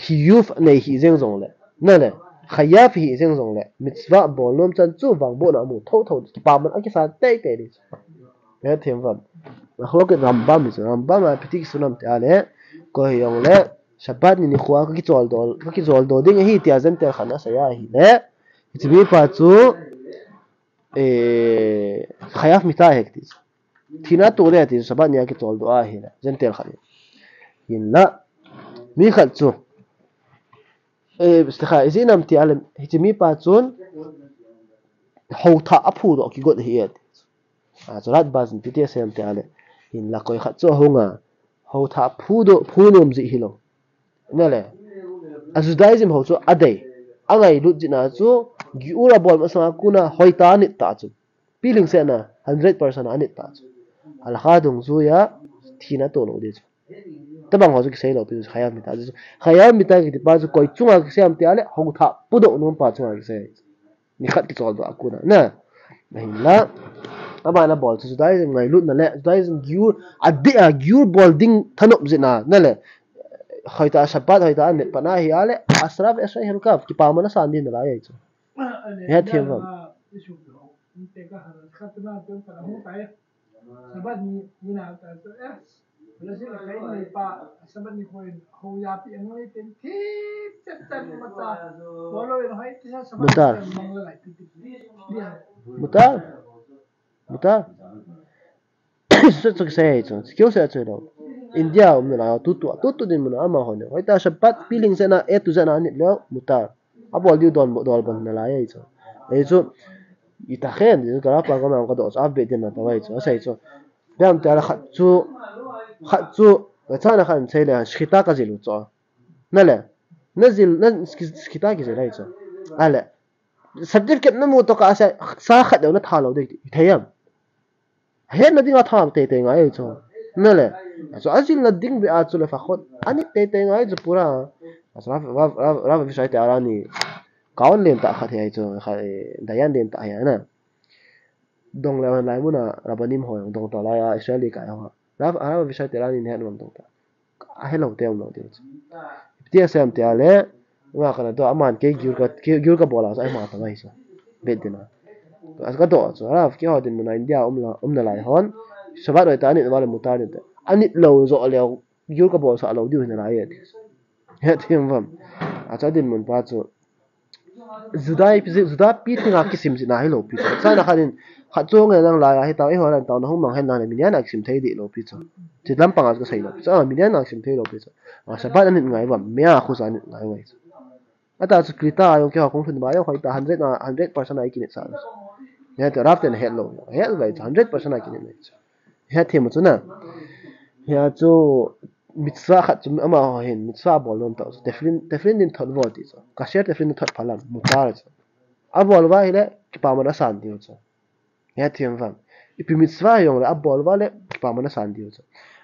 hiyuv nei hi jeng jongle. Nale, chayav hi jeng jongle. Mitzvah bol nom chan chu vangbohna amu thotho, kipaman akisan teitei ding. Hiche thim vam. Mahloket Rambam hi chu, Rambam a piti kisunam ti ale, koi hijongle, Shabbat ni nikho a kakijoldo, kakijoldo ding ahi tia Gentile khat in asei ahile. Hiche mipa chu, eh, chayav mita ahi kiti chu. Thina atoh le ti chu Shabbat ni a kijoldo ahile, Gentile khat in. Hinla, mi khat chu, eh, sikha, ijeh inem ti ale, hiche mipa chun, houthah aphudoh kigot ahi ati. A, chu Radbaz in piti asei em ti ale. Hinla koi khat chu ahunga, houthah phudoh, phu nom jeh hilou. Nale. A Judaism ho chu adei. Angailut jeh a chu, giur abol masanga kona hoitah a anit tah chu. Pilhingsetna, hundred percent a anit tah chu. Halakha dungjuiya, thina atoh lou ding chu. Tobang ho chu kisei lou pi chu, chayav mita chu. Chayav mita kiti pa chu koi chunga kisei em ti ale, houthah phudoh nom pa chunga kisei. Nikhat kijoldo a kona, na. Ahinla, aman abol chu Judaism ngailutna le, Judaism giur, adeh a giur bol ding thanop jeh a, nale. Hoitah Shabbat, hoitah a anit pan ahi ale, asra ve asra helkav, kipaman asan ding nalai ahi chu. Hiche thim vam. Mutar. Mutar. Mutar. Sut suk sei chu. Keu sei chu lo. India um nalai, tutu, tutu dinmun a amahon. Hoitah Shabbat pilhingsetna A to Z a anit leu, mutar. Abol diu don, dol bon nalai ahi chu. Ahi chu, itahen, ka Rav pa koma kadoh chu, a Beit Din a tao ahi chu, asei chu. Ipi ham ti ale khat chu, khat chu, kachana khat in sei le, shechita kajil u chu. Nale, najil, na shechita kijil ahi chu. Ale, certificate namu toh kasa, sa khat deu natha lou ding, ithei ham. Hetna dinga tha teitei ngai chu. Nale. Chu ajilna ding beh a chu le fakhot. Anit teitei ngai chu pura. Rav, Rav, Rav, Rav Avishai Teharani. Gaon lentah khat ahi chu. Kha, eh, Dayan lentah ahi na. Dong leu hen lai muna Rabbanim ho dong tah lai a Israeli kai ho. Rav, Rav Avishai Teharani nahet nom dong tah. Ahelou te umlou ding chu. Ipi ti asei em ti ale, nga kana doh, aman kei giur ka, kei giur kabol a chu, ahi ma tah ahi chu. Beit Din a. Kadoh chu, Rav, keiho dinmun a India um la, um nalai hon. Shabbat hoitah a anit uva le mutar ni te. Anit lou joh leu, giur kabolsah lou diu hi nalai e ti. Hiche thim vam. Achu dinmun pa chu. Juda, Juda pi dinga kisim jeh a hilou pi chu. Chana khat in, khat chu ngen lang lai a, hitah, eiho lang tah, nahung mang hen lang le, minyan a kisim thei dehloupi chu. Chu lampang a chu kasei lou pi chu. A, minyan a kisim thei lou pi chu. A, Shabbat anit ngai uvam, mea khusa anit ngai uvam chu. Atah chu Krita a jong keiho kong lhun uva jong hoitah hundred a, hundred percent a ikinitsa chu. Hitia Rav ten ahet lou. Het uva chu, hundred percent a kinit uva chu. Hiche thim chu na. Hiche chu mitzvah khat chu amaho hin, mitzvah abol nom tah chu. Tefillin, tefillin din thot vo ti chu. Kasher tefillin din thot phalam, mutar chu. Abol uva ahile, kipaman asan diu chu. Hiche thim vam. Ipi mitzvah hijongle, abol uva le, kipaman asan diu chu.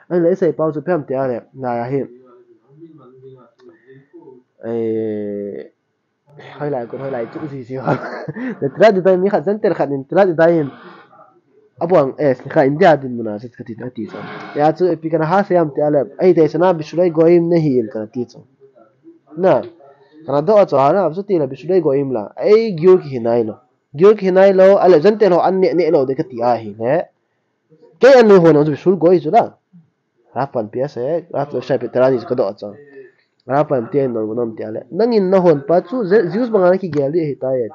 Ahinla isei pau chu ipi ham ti ale, nai ahi. Eh, Hoilai, kon hoilai, chu ji ji. Tira di dai mi khat Gentile khat in, tira di dai in. Abuang, eh, sikha India dinmun a, sikha ti, ti chu. Hiche chu, ipi kana hasei em ti ale, ahithei chan a Bishulei Goim nahi in kana ti chu. Na, kana doh chu, ha na, chu ti le Bishulei Goim la, ei, giur kihi nailou. Giur kihi nailou, ale Gentile ho an neh, neh lou ding kati ahile. Kei an nei hon chu Bishul Goi chu la. Rav pan pia se, Rav Avishai Teharani chu kadoh chu. Rav pan pia nom, nom ti ale. Nangin nahon pa chu, Je-, Jews banga nakigel ding ahitai.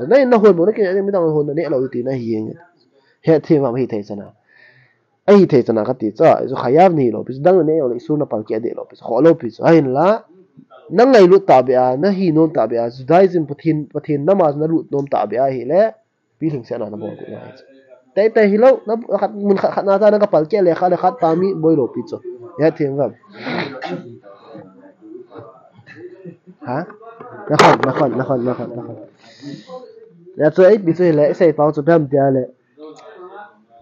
Nangin nahon bou nakigel ding, midang hon naneh lou ding tina ahi jeng. Hiche thim vam ahithei chan a. Ahithei chan a kati chu, chu chayav nahi lou pi chu, dang naneh lou le, isur napalkeh deh lou pi chu, kholou pi chu. Ahinla, nangailut tahbeh a, nahi nom tahbeh a, Judaism Pathen, Pathen nam a nalut nom tahbeh ahile, Pilhingsetna nabol ding ahi chu. Teitei hilou, na khat, mun khat, khat na ta na kapalkeh le khat le khat pa mi boilou pi chu. Hiche thim vam. Ha? Nakhon, nakhon, nakhon, nakhon, nakhon. Hiche chu ipi chu hile, isei pau chu ipi ham ti ale.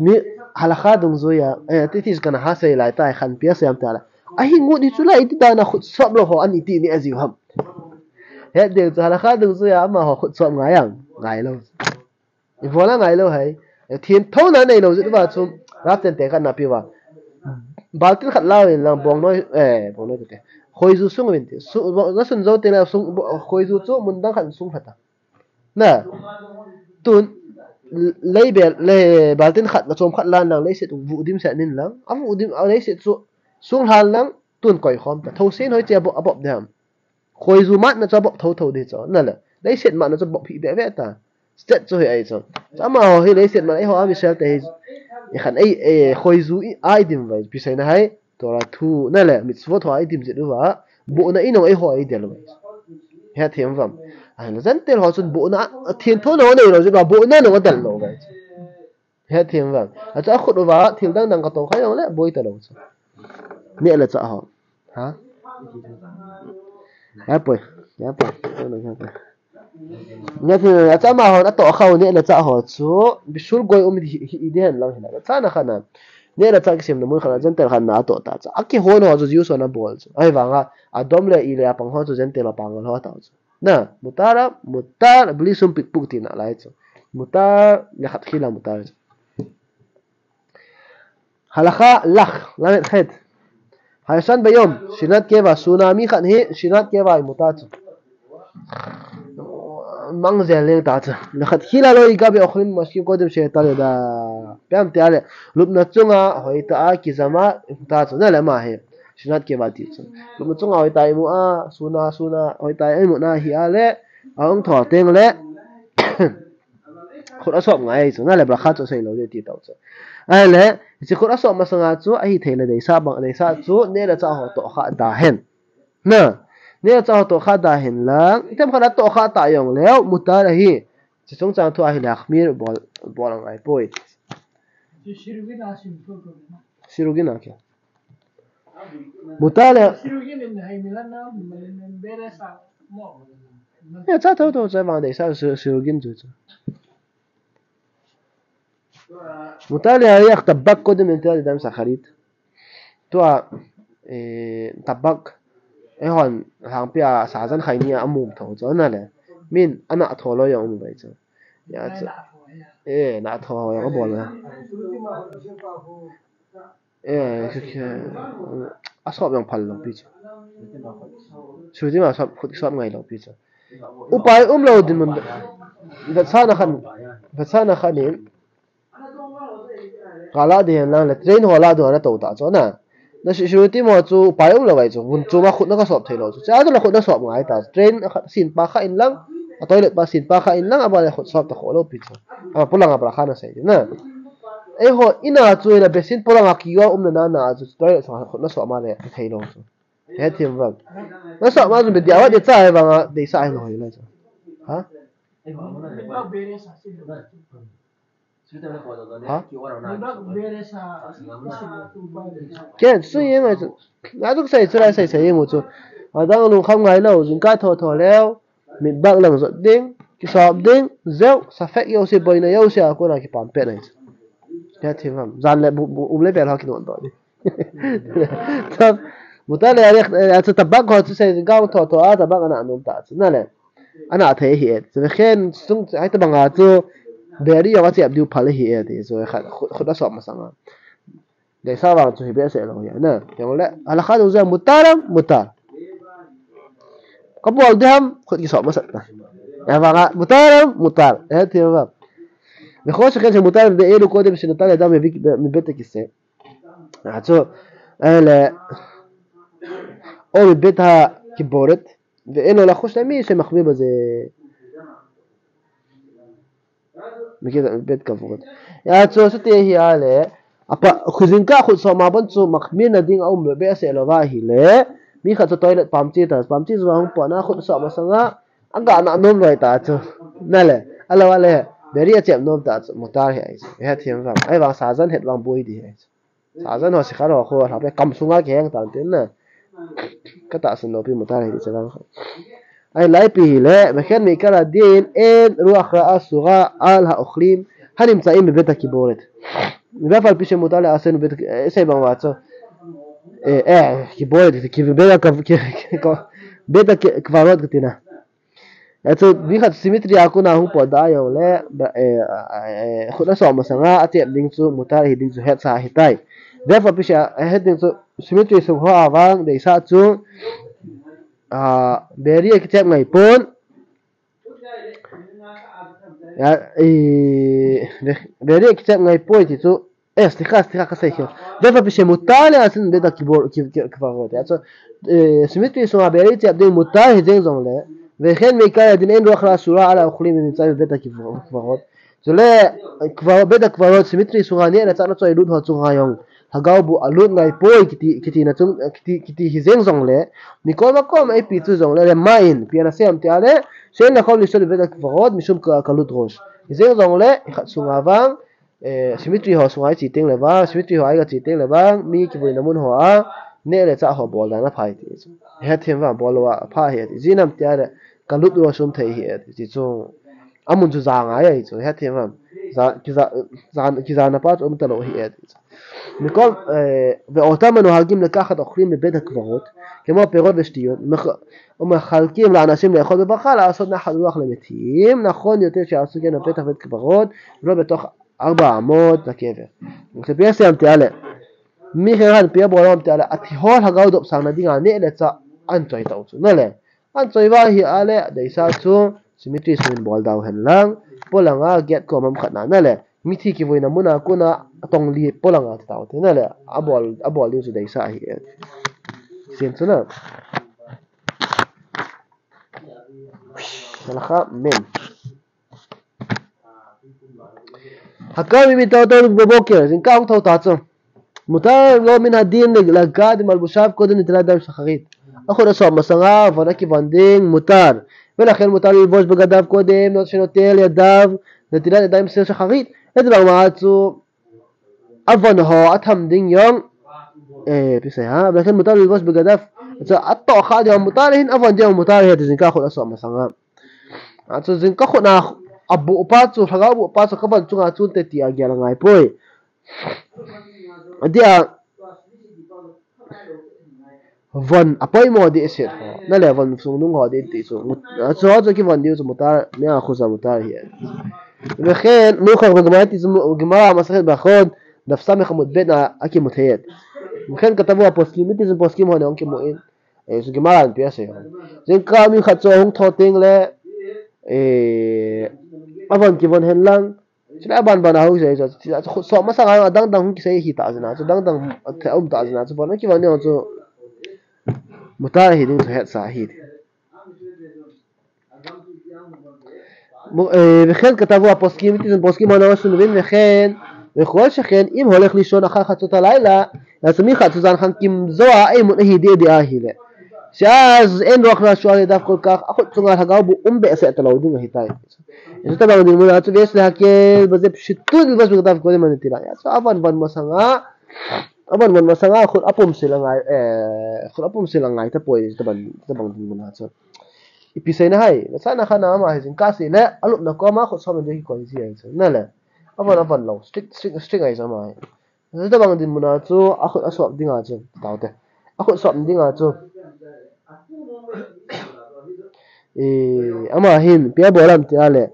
Mi halakha dungjuiya, eh, ti ti kana hasei lai tai khat pia asei em ti ale. Ahi ngut hi chu la iti dan a khut sop lou ho an iti ni ajiu ham. Hiche diu chu halakha dungjuiya amaho khut sop ngai am, ngailou. Ibola ngailou hai. Themthouna neilou jeh uva chu Rav ten tekah na pe uva. Baltin khat la uvin lang bongnoi, eh, bongnoi te. Khoiju sung uvin te. Su, bo-, na sun jou teng le sung, bo-, khoiju chu mun dang khat sung khat a. Na. Tun, leibel, le, baltin khat, na chom khat lan lang, leiset vuh dim set nin lang. A vuh dim, a leiset chu, sung hlan lang, tun koi khom ta. Thousen hoi che a bop, a bop dem. Khoiju matna chu a bop thotho di chu. Na le. Leiset matna chu bop hi be ve ta. Stet chu hi ai chu. Chu amaho hi leiset mat ai ho a mi sel te hi. I khan ei, ei, khoiju i ai dim vai. Pi sai na hai. Torah thu na le mitzvot ho ai dim jit uva. Bohna i nong ei ho ai del vai. He them vam. Ai na Gentile ho chun bohna a thienthona ho nei lo jit uva. Bohna nong a del lo vai. He them vam. A chu a khut uva thil dang dang ka to kha jong le boi ta lo chu. Neh le chah ho. Ha? Ya poi. Ya poi. Ya poi. Neh the, a chu amahon a toh kha u neh le chah ho chu, bitul goi um hi, hi, hi di hen lang hi na. Chana khan a. Neh le chah kisemna mun khan a Gentile khat na a toh ta chu. A kihon ho chu Jews hon a bol chu. Ahivanga, a dom le i le a pang ho chu Gentile a pangal ho ta chu. Na, mutar a, mutar, bli sum pik puk tina lai chu. Mutar, le khat khila mutar chu. Halakha lakh, lamed khet. Hayashan bayom, shinat keva, suna mi khat hi, shinat keva i muta chu. Mang zel leng ta chu. Lakhat khila lo igabe okhlim maski kodim she ta le da. Piam te ale, lupna chunga, hoi ta a, kizama, i muta chu. Na le ma he, shinat keva ti chu. Lupna chunga, hoi ta i mu a, suna, suna, hoi ta i mu na hi ale, a ong thol teng le. Khut a sop ngai chu, na le bracha chu sei lo de ti tau chu. Ai le, chi khut a sop masanga chu, a hi thei le deisa bang, deisa chu, neh le chah ho toh kha da hen. Na, neh le chah ho toh kha da hen lang, item khat a toh kha ta jong leu, mutar ahi. Chi chung chang thu ahi le, khmir bol, bol ngai poi. Sirugin a kya. Mutar le. Ya, cha thou thou cha vang de sa su-, sirugin chu chu. Mutar le ya tabak kodim inte dam saharit. Tua, eh, tabak. Eihon hangpia sazan khai ni a mum thou chu na le. Min ana thou lo jong um bai chu. Ya chu. Eh, na thou jong a bol na. Eh, khe, khe, a sop jong phal lo pi chu. Sirugin a sop, khut sop ngai lo pi chu. Upai um lo din mun. Vetsahna khan, vetsahna khan in. Ka la di hen lang le, train ho la di ho na to ta chu na. Na si, sirugin mo chu upai um lo vai chu. Mun chu ma khut na ka sop thei lo chu. Cha chu la khut na sop ngai ta. Train kha, sin pa kha in lang. A toilet pa sin pa kha in lang. A ba le khut sop ta kho lo pi chu. A pulang a bracha na sei na. Eiho, ina chu ina besin polanga kiwa umna na na chu toilet sa khut na soma le thei lo chu. He thim vang. Na soma chu be dia wa de cha vang a de sa ai lo hi la chu. Ha? Ha? Ken su ye ngai chu. Na duk sai chu lai sai sai mu chu. Adang lungkham ngai lo, jingkah tho tho leu. Mitbak lang jot ding, kisop ding, jeu, safek jouse, boina jouse a kona kipam pet ahi. Tia thim ham, jan le bu, bu, um le bel ho kinon doh ding. Tab, mutar le, eh, chu tabak ho chu sei, jingkah tho tho a, tabak ana nom ta chu, na le. Ana thei hi e, chu khen sung, hai tabang a chu, beri jong a chep diu phal hi e, ti chu, khat, khut, khut a sop masang a. Deisa vang chu hi behseh lou hi, na. Kei le, halakha dungjuia mutar am, mutar. Ka bol ding ham, khut kisop masat ta. Ahivanga, mutar am, mutar. Eh, ti vang. Vechol sheken shemutar ve'elu kodem shenatan le'adam mibet, mibet kise. Ah, chu, eh, le, o mibet ha kiboret. Ve'en lo lachush le mi shemachmir baze. Mibet kavod. Ya chu, chu te hi a le, apa, khu jingkah khut soma bon chu machmir na ding a um behseh lou va ahile, mi khat chu toilet pamchi ta, pamchi chu hung pona khut soma sanga, aga na nom lou ta chu. Na le, a lou a le, beri a chep nom ta chu, mutar hi ahi chu. He thim vang, ahivang sajan het vang boi di ahi chu. Sajan ho sikhar ho khu, lha pe kam sunga kiheng tan tin na. Ka tahsan lou pi mutar hi ti chavang. Ai lai pi hi le, vekhen mi kala din, en ruach ra asura al ha okhlim, hanim cha im beta kiboret. Vefal pi she mutar le asen beta, eh, sei bang va cho. Eh, eh, kiboret, ki beta ka, ki, ki, ko, beta ki, kvarot ka tina. Achu, mi khat cemetery a kona hung potdoh a jong le, ba, eh, eh, khut a soma sanga, a chep ding chu, mutar hi ding chu, het sa hi tai. Therefore, pi sia, eh, heading chu symmetry sung ho a vang, deisah chu, ah, beri akichep ngai pon. Ya, eh, ve-, beri akichep ngai poi ti chu, eh, stikha, stikha kasei khe. Therefore, pi sia mutar le asin beta kibor, ki, ki, kivarot. Ya, chu, eh, symmetry sunga beri chep ding mutar hi jeng jongle. Vekhen meikai adin en ruakha sura ala ukhlim min chai beta kivarot. Chule, kva-, beta kvarot symmetry sunga neh le chah na choi lut ho chunga jong lhagao bu alut ngai poi kiti, kiti na chung, kiti, kiti hi jeng jongle, mi koma koma ipi chu jongle, le main, pi ana sem tia le, shen la khom li sol beta kvarot, mishum ka, kalut rosh. Hi jeng jongle, khat sunga vang, eh, symmetry ho sunga ichi teng le vang, symmetry ho ai kachi teng le vang, mi kivuina mun ho a, neh le chah ho bol dan aphai ti chu. Hethem vang bol lou apha hi ti. Jinam tia le, kalut rosh um thei hi ti chu. Amun chu ja ngai ahi chu, hethem vang. Ja, kija, ja, kijana pa chu um talou hi e. Mikol, eh, ve otam anu halkim le ka khat okhrim le beta kvarot. Kemo perot ve shtiyot. Mekh-, o mekhalkim la anasim le khot ve bakha la asot na hadruach le methim. Nakhon yoter she'asu keno petach beta kvarot. Lo betoch arba amot la kever. Se pia siam tia le. Mi khen han pia bolom tia le. Athi ho lhagao dopsang na dinga neh le chah an choi tau chu. Na le. An choi vang hi a le, deisah chu, symmetry sungin bol dau hen lang, polanga get ko mam khat na na le, mithi kivuina muna kuna, atong li polanga ti tau te na le, abol, abol diu chu deisah hi e. Sin chu na. Salakha men. Hakami mi tau tau boboker, jingkah hung thou ta chu. Mutar lo min hadin le lagad malbushav kodem netilat dam shacharit. Akhut asop masanga, von akivon ding, mutar. Velachen mutar lilbosh begadav kodem, not shenotel yadav, netilat yadayim shel shacharit. Eti bang ma chu, avon ho atham ding jong. Eh, pi sei ha, velachen mutar lilbosh begadav. Chu atoh kha ding mutar hin, avon ding mutar hi, ti jingkah akhut asop masanga. Achu jingkah khut na abu pa chu, lhagao bu pa chu, kavon chunga chun te ti agel angai poi. Adia, von apoimo di aset ho. Na le von sung nung ho di ti chu. Mut-, achu ho chu kivon diu chu mutar, mi a khusa mutar hi. Vekhen, mukhak vekmai ti chu mu-, Gemara Masachet Brachot, daf samech amud bet na akimu thei. Vekhen katavu aposkim, mi ti chu poskim ho ne hung kimu in. Eh, chu Gemara in pia sei ho. Jingkah mi khat chu ahung thou teng le, eh, avon kivon hen lang. Chule aban ban ahung sei chu, chu, chu, chu, masanga adang dang hung kisei hi ta jina, chu dang dang a the um ta jina, chu von kivon ni chu mutar hi ding chu hetsa hi. Mu-, eh, וכן כתבו הפוסקים, ותיתן פוסקים הנאות שונבין, וכן, וכל שכן, אם הולך לישון אחר חצות הלילה, ya chu mi khat chu jan khang kim jou a, eimun ahi di, di ahi le. Seh, אין רוח נאה שורה על ידיו כל כך, akhut chunga lhagao bu um behseh talou ding ahi tai. Hitabang dinmun a chu ויש להקל בזה פשיטות ללבוש בגדיו קודם הנטילה. Ya chu avon von masanga, avon von masanga khut apum sil angai, eh, khut apum sil angai tapoi, hitabang, hitabang dinmun a chu. Ipi seina ham, sana kha na ama hi jingkah seh le, alupna koma khut sop na ding kikoi ji ahi chu. Na le, avon, avon lou, strict, strict, strict ahi chu ama hi. Hitabang dinmun a chu, akhut asop dinga chu, tau te. Akhut sop dinga chu. Eh, ama hin, pia bolam tia le.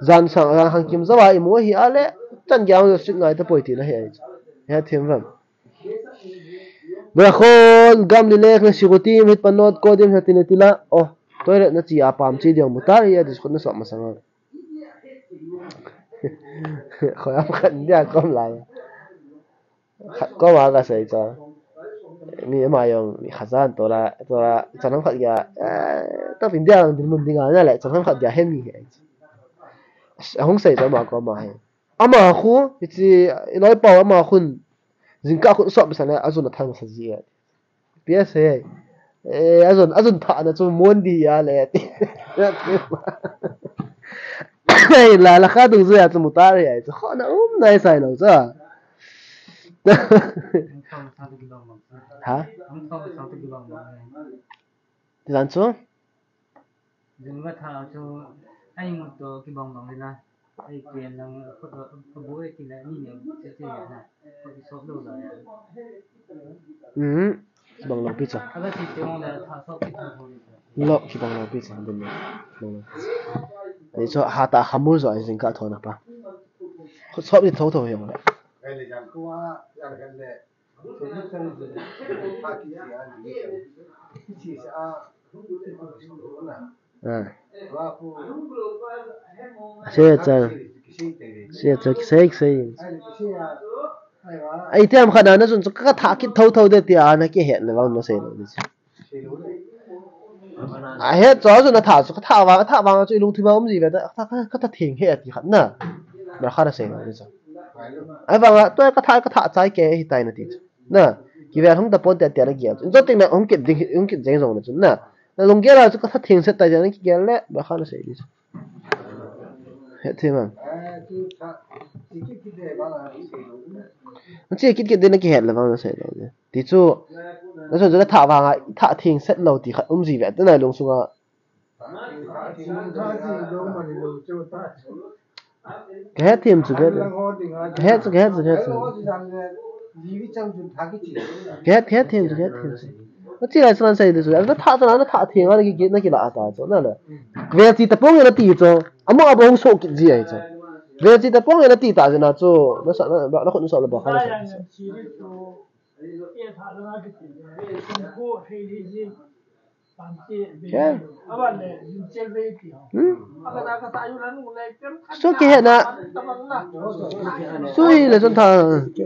Jan sang, jan khang kim jou a imu hi a le, chan gei strict ngai tapoi tina hi ahi chu. Hethem vam. ברכות, גם ללך לשירותים, להתפנות קודם נטילה. Oh, toilet na chi a pam chi ding mutar hi a, ti khut na sop masanga. Khoi am khat dia kom lai. Khat kom a kasei chu. Mi ama jong, mi khat jan tola, tola, chan ham khat gei a, eh, ta pin dia lang dinmun dinga na le, chan ham khat gei a hem mi hi. Ahung sei chu ama kom a hi. Ama khu, hiche, i loipau ama khun, jingkah khun sop masa le, ajun athal masa ji e. P S A, eh, ajun, ajun thah na chu mon di a le, ti. Ei, la, la kha dungjuia chu mutar hi, chu khona um nai sai lou chu. Ha? Ti dan chu? Jing va tha chu, ai ngut to kibang bang ila. Ai ken lang, photo, photo bu ai kila ni ne, che che ya na. Ko ki sop lo la ya. Hmm. Kibang lou pi chu. Aga si te ong la tha sop ki tha ho ni. Lo kibang lou pi chu, din lo. Kibang lou pi chu. Ai chu ha ta khamul jo ai jingkah thona pa. Sop ni tho tho hi ong la. Ai le jang ko a, ya le kan le. Ah. Secha. Secha, kisei, kisei. Ai, tiam khat na, na sun chu ka thah kit tho tho de tia, na kihet le vang na sei lo ni. A het chu, chu na thah chu, ka thah vang, ka thah vang chu i lungthim a um ji ve ta, ka, ka, ka thah theng he ti khat na. Bracha na sei lo ni chu. Ai vang a, tu ka thah, ka thah chai ke hi tai na ti chu. Na, kivel hung ta pon te tia na gel. In chu ting na hung kit ding, hung kit jeng jong na chu na. Na lunggel a chu ka thah theng set tai tia na kigel le, bracha na sei ni chu. Hethem am? Chi kit kit de na kihet le vang na sei lo de. Ti chu, na chu na thah vang a, thah theng set lo ti khat um ji ve ta na lung sunga. Ka hethem chu, ka hethem. Ka het chu, ka het chu, ka het chu. Ka het, ka hethem chu, ka hethem chu. Na chi lai chu na sei de chu. Na thah chu na, na thah theng a na ki, na kila ta chu, na le. Vel chi ta pong na ti chu. Amo abo hung so kit ji ai chu. Vel chi ta pong na ti ta chu na chu. Na sa, na, na khut na so le ba kha na sa. Ke. Hmm? Su kihe na. Su hi le sun tha. Ke,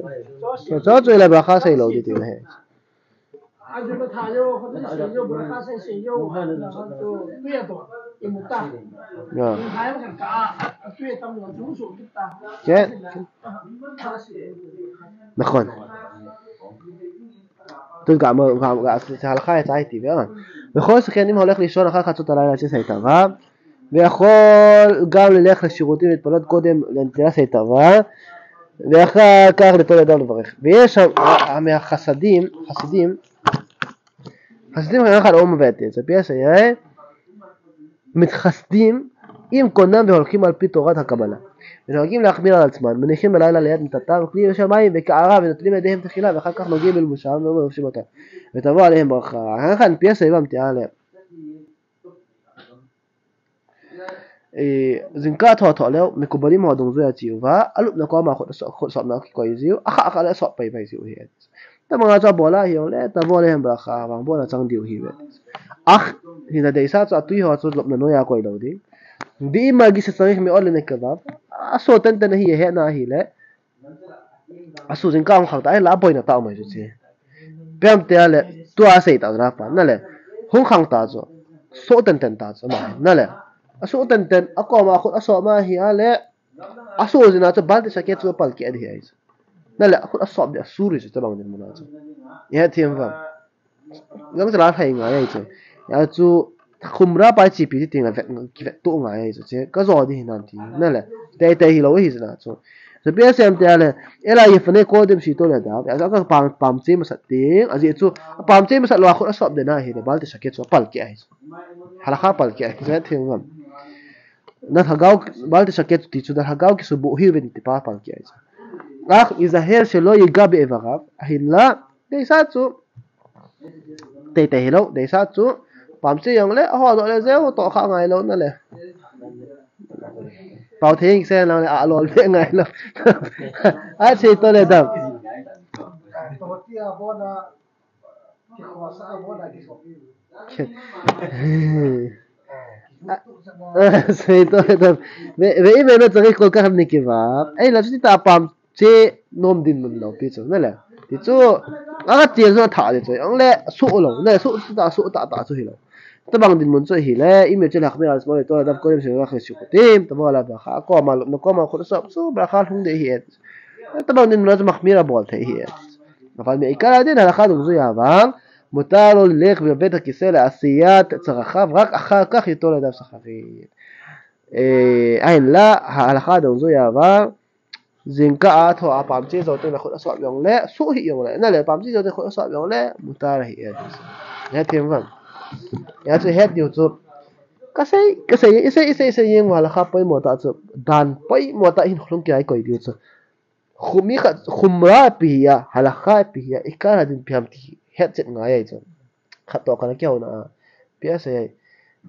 cho chu le ba kha sei lo di ti na he. Ya. Ke. Nakhon. Tun ka mo, ka, ka, sa hal khai chai ti ve. Ve khoi sa khen im holek li shon kha kha chu ta lai la che sai ta va. Ve khol gam le lek la shi ko ti ve palot ko dem len te sai ta va. Ve kha ka le to le dam va. Ve sa a me khasadim, khasadim. Khasadim kha kha om ve te. Sa pia sa ye. מתחסדים עם קונם והולכים על פי תורת הקבלה. ונוהגים להחמיר על עצמם, מניחים בלילה ליד מיטתם כלי בשמיים וקערה ונוטלים ידיהם תחילה ואחר כך נוגעים בלבושם ולובשים אותם. ותבוא עליהם ברכה. Hang khan pia sa ivam ti ale. Eh, jingkah tho tho leu, mikubalim ho dungjuia chiu va, alupna koma khut so, khut sopna kikoi jiu, akha akha le sop pai pai jiu hi. Tabanga chu abola hi jongle, tavo le hem bra kha, vang bola chang diu hi ve. Ah, hina deisa chu atui ho chu lopna noiya koi lou ding. Di magi se chang mi ol le ne ka va. Aso ten ten hi he na hi le. Aso jingkah hung khang ta, ai la boina ta mai chu che. Pem te ale, tua sei ta ra pa, na le. Hung khang ta chu. So ten ten ta chu ma, na le. Aso ten ten, akoma khut aso ma hi ale. Aso jina chu balti sake chu pal ke di hi ai chu. Na le, akhut asop di asuri chu tabang din muna chu. Ye thim va. Jong chala thai ngai ai chu. Ya chu khumra pai chi pi ti ting la vet, kivet to ngai ai chu che. Ka jo di hinan ti. Na le. Tei tei hi lo hi jina chu. Chu pia sem te ale. Ela ye fane ko dem si to le da. Ya ka pam, pam che masat ting. Aji chu. Pam che masat lo akhut asop de na hi le. Balti sake chu pal ke ai chu. Halakha pal ke ai chu. Ye thim va. Na thagau, balti sake chu ti chu na thagau ki subu hi ven ti pa pal ke ai chu. Ach izaher shelo yiga be'evarav. Ahin la, deisa chu. Tei tei hi lo, deisa chu. Pam che jong le, aho do le jeu, to kha ngai lo na le. Pau thei se lang le, a lol be ngai lo. A che to le dam. Sei to le dam. Ve, ve i ve na chang i kol ka ham ni ki va. Ei la chu ti ta pam. Che nom din mun lo pi chu, na le. Ti chu, a che chu tha le chu, ang le, su lo, le, su, su ta, su ta, ta chu hi lo. Tabang din mun chu hi le, i me che lak me al small to, da ko le se lak se ku tim, ta ba la ba kha, ko ma lo, ko ma khut sop, su ba kha hung de hi et. Tabang din mun chu mak mi ra bol the hi et. Na fa me i ka la de na la kha dung zu ya bang. Mutar lo lek ve bet ki se le asiyat, cha kha, rak, kha, ka khi to le da sa kha khi. Eh, ahin la, ha, la kha dung zu ya bang. Jingkah a tho a pam che jo te na khut asop jong le, su hi jong le, na le pam che jo te khut asop jong le, mutar hi e. He them vam. Ya chu het diu chu. Ka sei, ka sei, i sei, i sei, i sei jeng wala kha poimo ta chu. Dan poimo ta hin khlung ki ai koi diu chu. Khum i kha, khumra pi hi a, halakha pi hi a, i kar ha din piam ti het chet ngai ai chu. Khat to kana keu na. Pia sei.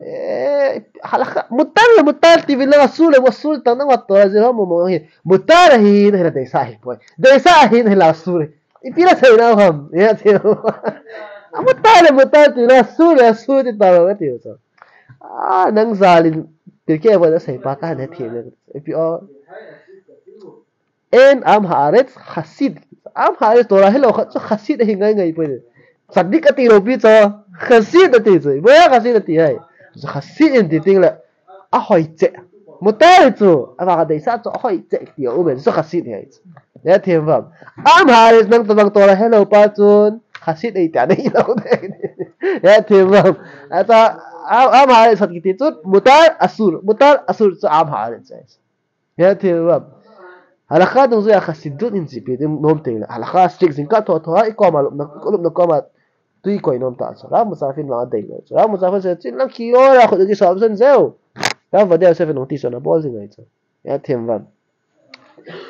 Eh, halakha, mutar le mutar ti vin la su le, su ta na to je mo mo hi. Mutar hi na hi la deisa hi poi. Deisa hi na hi la su le. Ipi la seina ham. Ya, ti. A mutar le mutar ti na, asur le asur ti ta lo, ti so. A, nang jalin, Pirkei Avot a seipa ta ne ti ne. Ipi o. En am haaretz chasid. Am haaretz Torah helou khat chu chasid ahi ngai ngai poi. Tzadik ati lou pi chu. Chasid ati chu. Ibola chasid ati hai. Chasid in ti ting le. Ahoi che. Mutar chu. Avang a deisah chu ahoi che ti a um e. Chu chasid hai chu. Ya them vam. Am haaretz nang tabang Torah helou pa chun. Chasid ei ta nei lou. Ya them vam. Ata am, am haaretz khat kiti chu. Mutar asur. Mutar asur chu am haaretz chu. Ya them vam. Halakha dungjuia chasidut in jipi ding nom teng le. Halakha strict jing ka tho tho a i koma lupna, lupna koma tui koi nom ta chu. Rav Musafir vang a dei lo chu. Rav Musafir se chin lang ki ora khut ki sop sen jeu. Rav Ovadia Yosef nung ti so na bol jing ai chu. Ya them vam.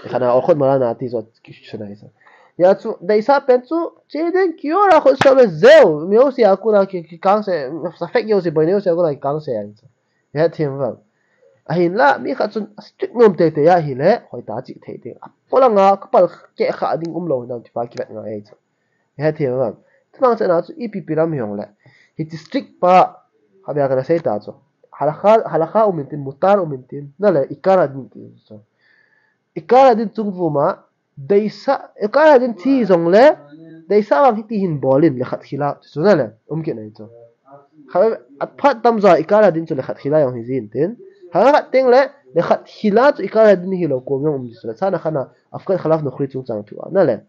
Khana or khut mara na ti so ki so na ai chu. Ya chu deisah pen chu che ding ki ora khut sop le jeu. Mi o si a kuna ki, ki kang se, sa fek yo si boi ne o si a kuna ki kang se ai chu. Ya them vam. Ahinla, mi khat chun strict nom tei tei ahile, hoita chi thei tei. Apolang a, kapal keh kha ding um lou hinam ti pa kivet ngai chu. Ya them vam. Tumang chana chu ipi pi lam hiong le. Hiche strict pa, habia kana sei ta chu. Halakha, halakha um in tin, mutar um in tin, na le, ikar adin ti chu. Ikar adin chung vuma, deisah, ikar adin thi jong le, deisah vang hiti hin bol in le khat khila, chu na le, um kit nai chu. Kha, aphat tam jo ikar adin chu le khat khila jong hi jin tin. Kha khat teng le, le khat khila chu ikar adin hi lou kom jong um ji chu le. Sana khana, afkat khalav nokhri chung chang thu a, na le.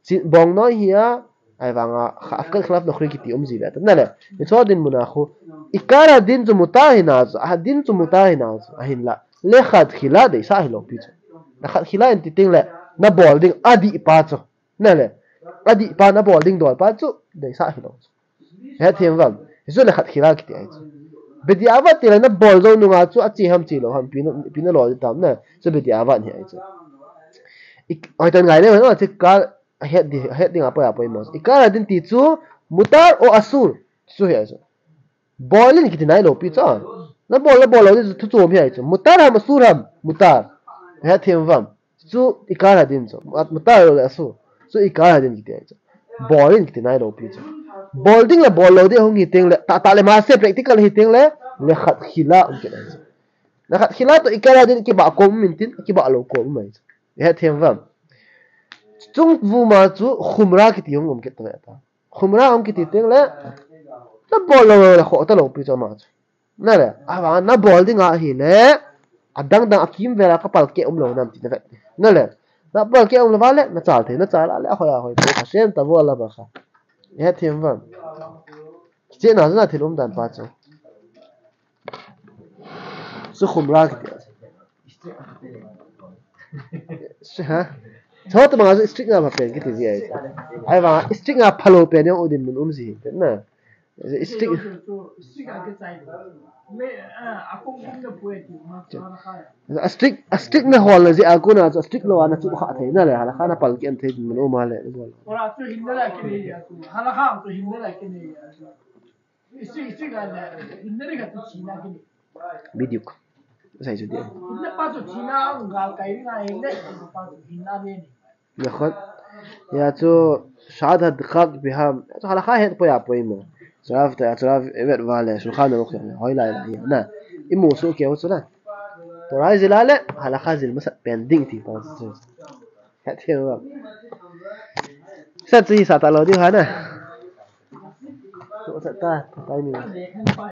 Chi, bong noi hi a, Ahivanga, kha, afkat khalav nokhri kiti um ji ve ta. Na le, hicho dinmun a khu, ikar adin chu mutar hina chu, adin chu mutar hina chu, ahinla. Le khat khila deisah hi lou pi chu. Le khat khila in ti teng le, na bol ding adih pa chu. Na le, adih pa na bol ding dol pa chu, deisah hi lou chu. Ya them vam. Hichu le khat khila kiti ai chu. Bediavad ti le na bol jou nunga chu, achi ham chi lou ham, pi na, pi na lo di tam na. Chu bediavad hi ai chu. Ik, oi tan ngai le, no, chi kal, Ahet di, ahet ding a poi a poi mo. Ikar adin ti chu mutar o asur. Chu hi a chu. Bol in kiti nai lou pi chu. Na bol, na bol lou di chu thu chom hi a chu. Mutar ham asur ham. Mutar. Ahet them vam. Chu ikar adin chu. At mutar lou le asur. Chu ikar adin kiti a chu. Bol in kiti nai lou pi chu. Bol ding le bol lou di hung hi teng le. Ta, ta le ma se practical hi teng le. Le khat khila um kit a chu. Le khat khila to ikar adin kibah kom um in tin, kibah lou kom um a chu. Ahet them vam. Chung vuma chu khumra kiti hung um kit ta ve ta. Khumra hung kiti teng le, na bol lou le khoh ta lou pi chu ama chu. Na le, avang na bol ding ahi le, adang dang a kimvel a kapal keh um lou nam ti na ve. Na le, na pal keh um lou va le, na chal thei, na chal a le, ahoi ahoi, pu kha sem ta vo la ba kha. Ahet them vam. Che na na thil um dan pa chu. Chu khumra kiti. Ha? Chot ma chu strict nga pha pen kiti ji ai. Ahivang strict nga phalou pen jong u dinmun um ji hi na. Strict. A strict, a strict na hol na ji a kona chu strict lou a na chu kha thei na le, halakha na pal keh thei dinmun um a le. Bol. Biduk. Sai chu dia. Nakhon. Ya chu shahad had khak biham. Ya chu halakha het poi a poi mo. Churav ta, churav evet vale, Shulchan Aruch ya. Hoi lai lai ya. Na. Imu su ke chu na. Torah jil a le, halakha jil masat pen ding ti pa chu. Het he wa. Sat chu hi sa ta lou di ha na. Chu sa ta, ta ni.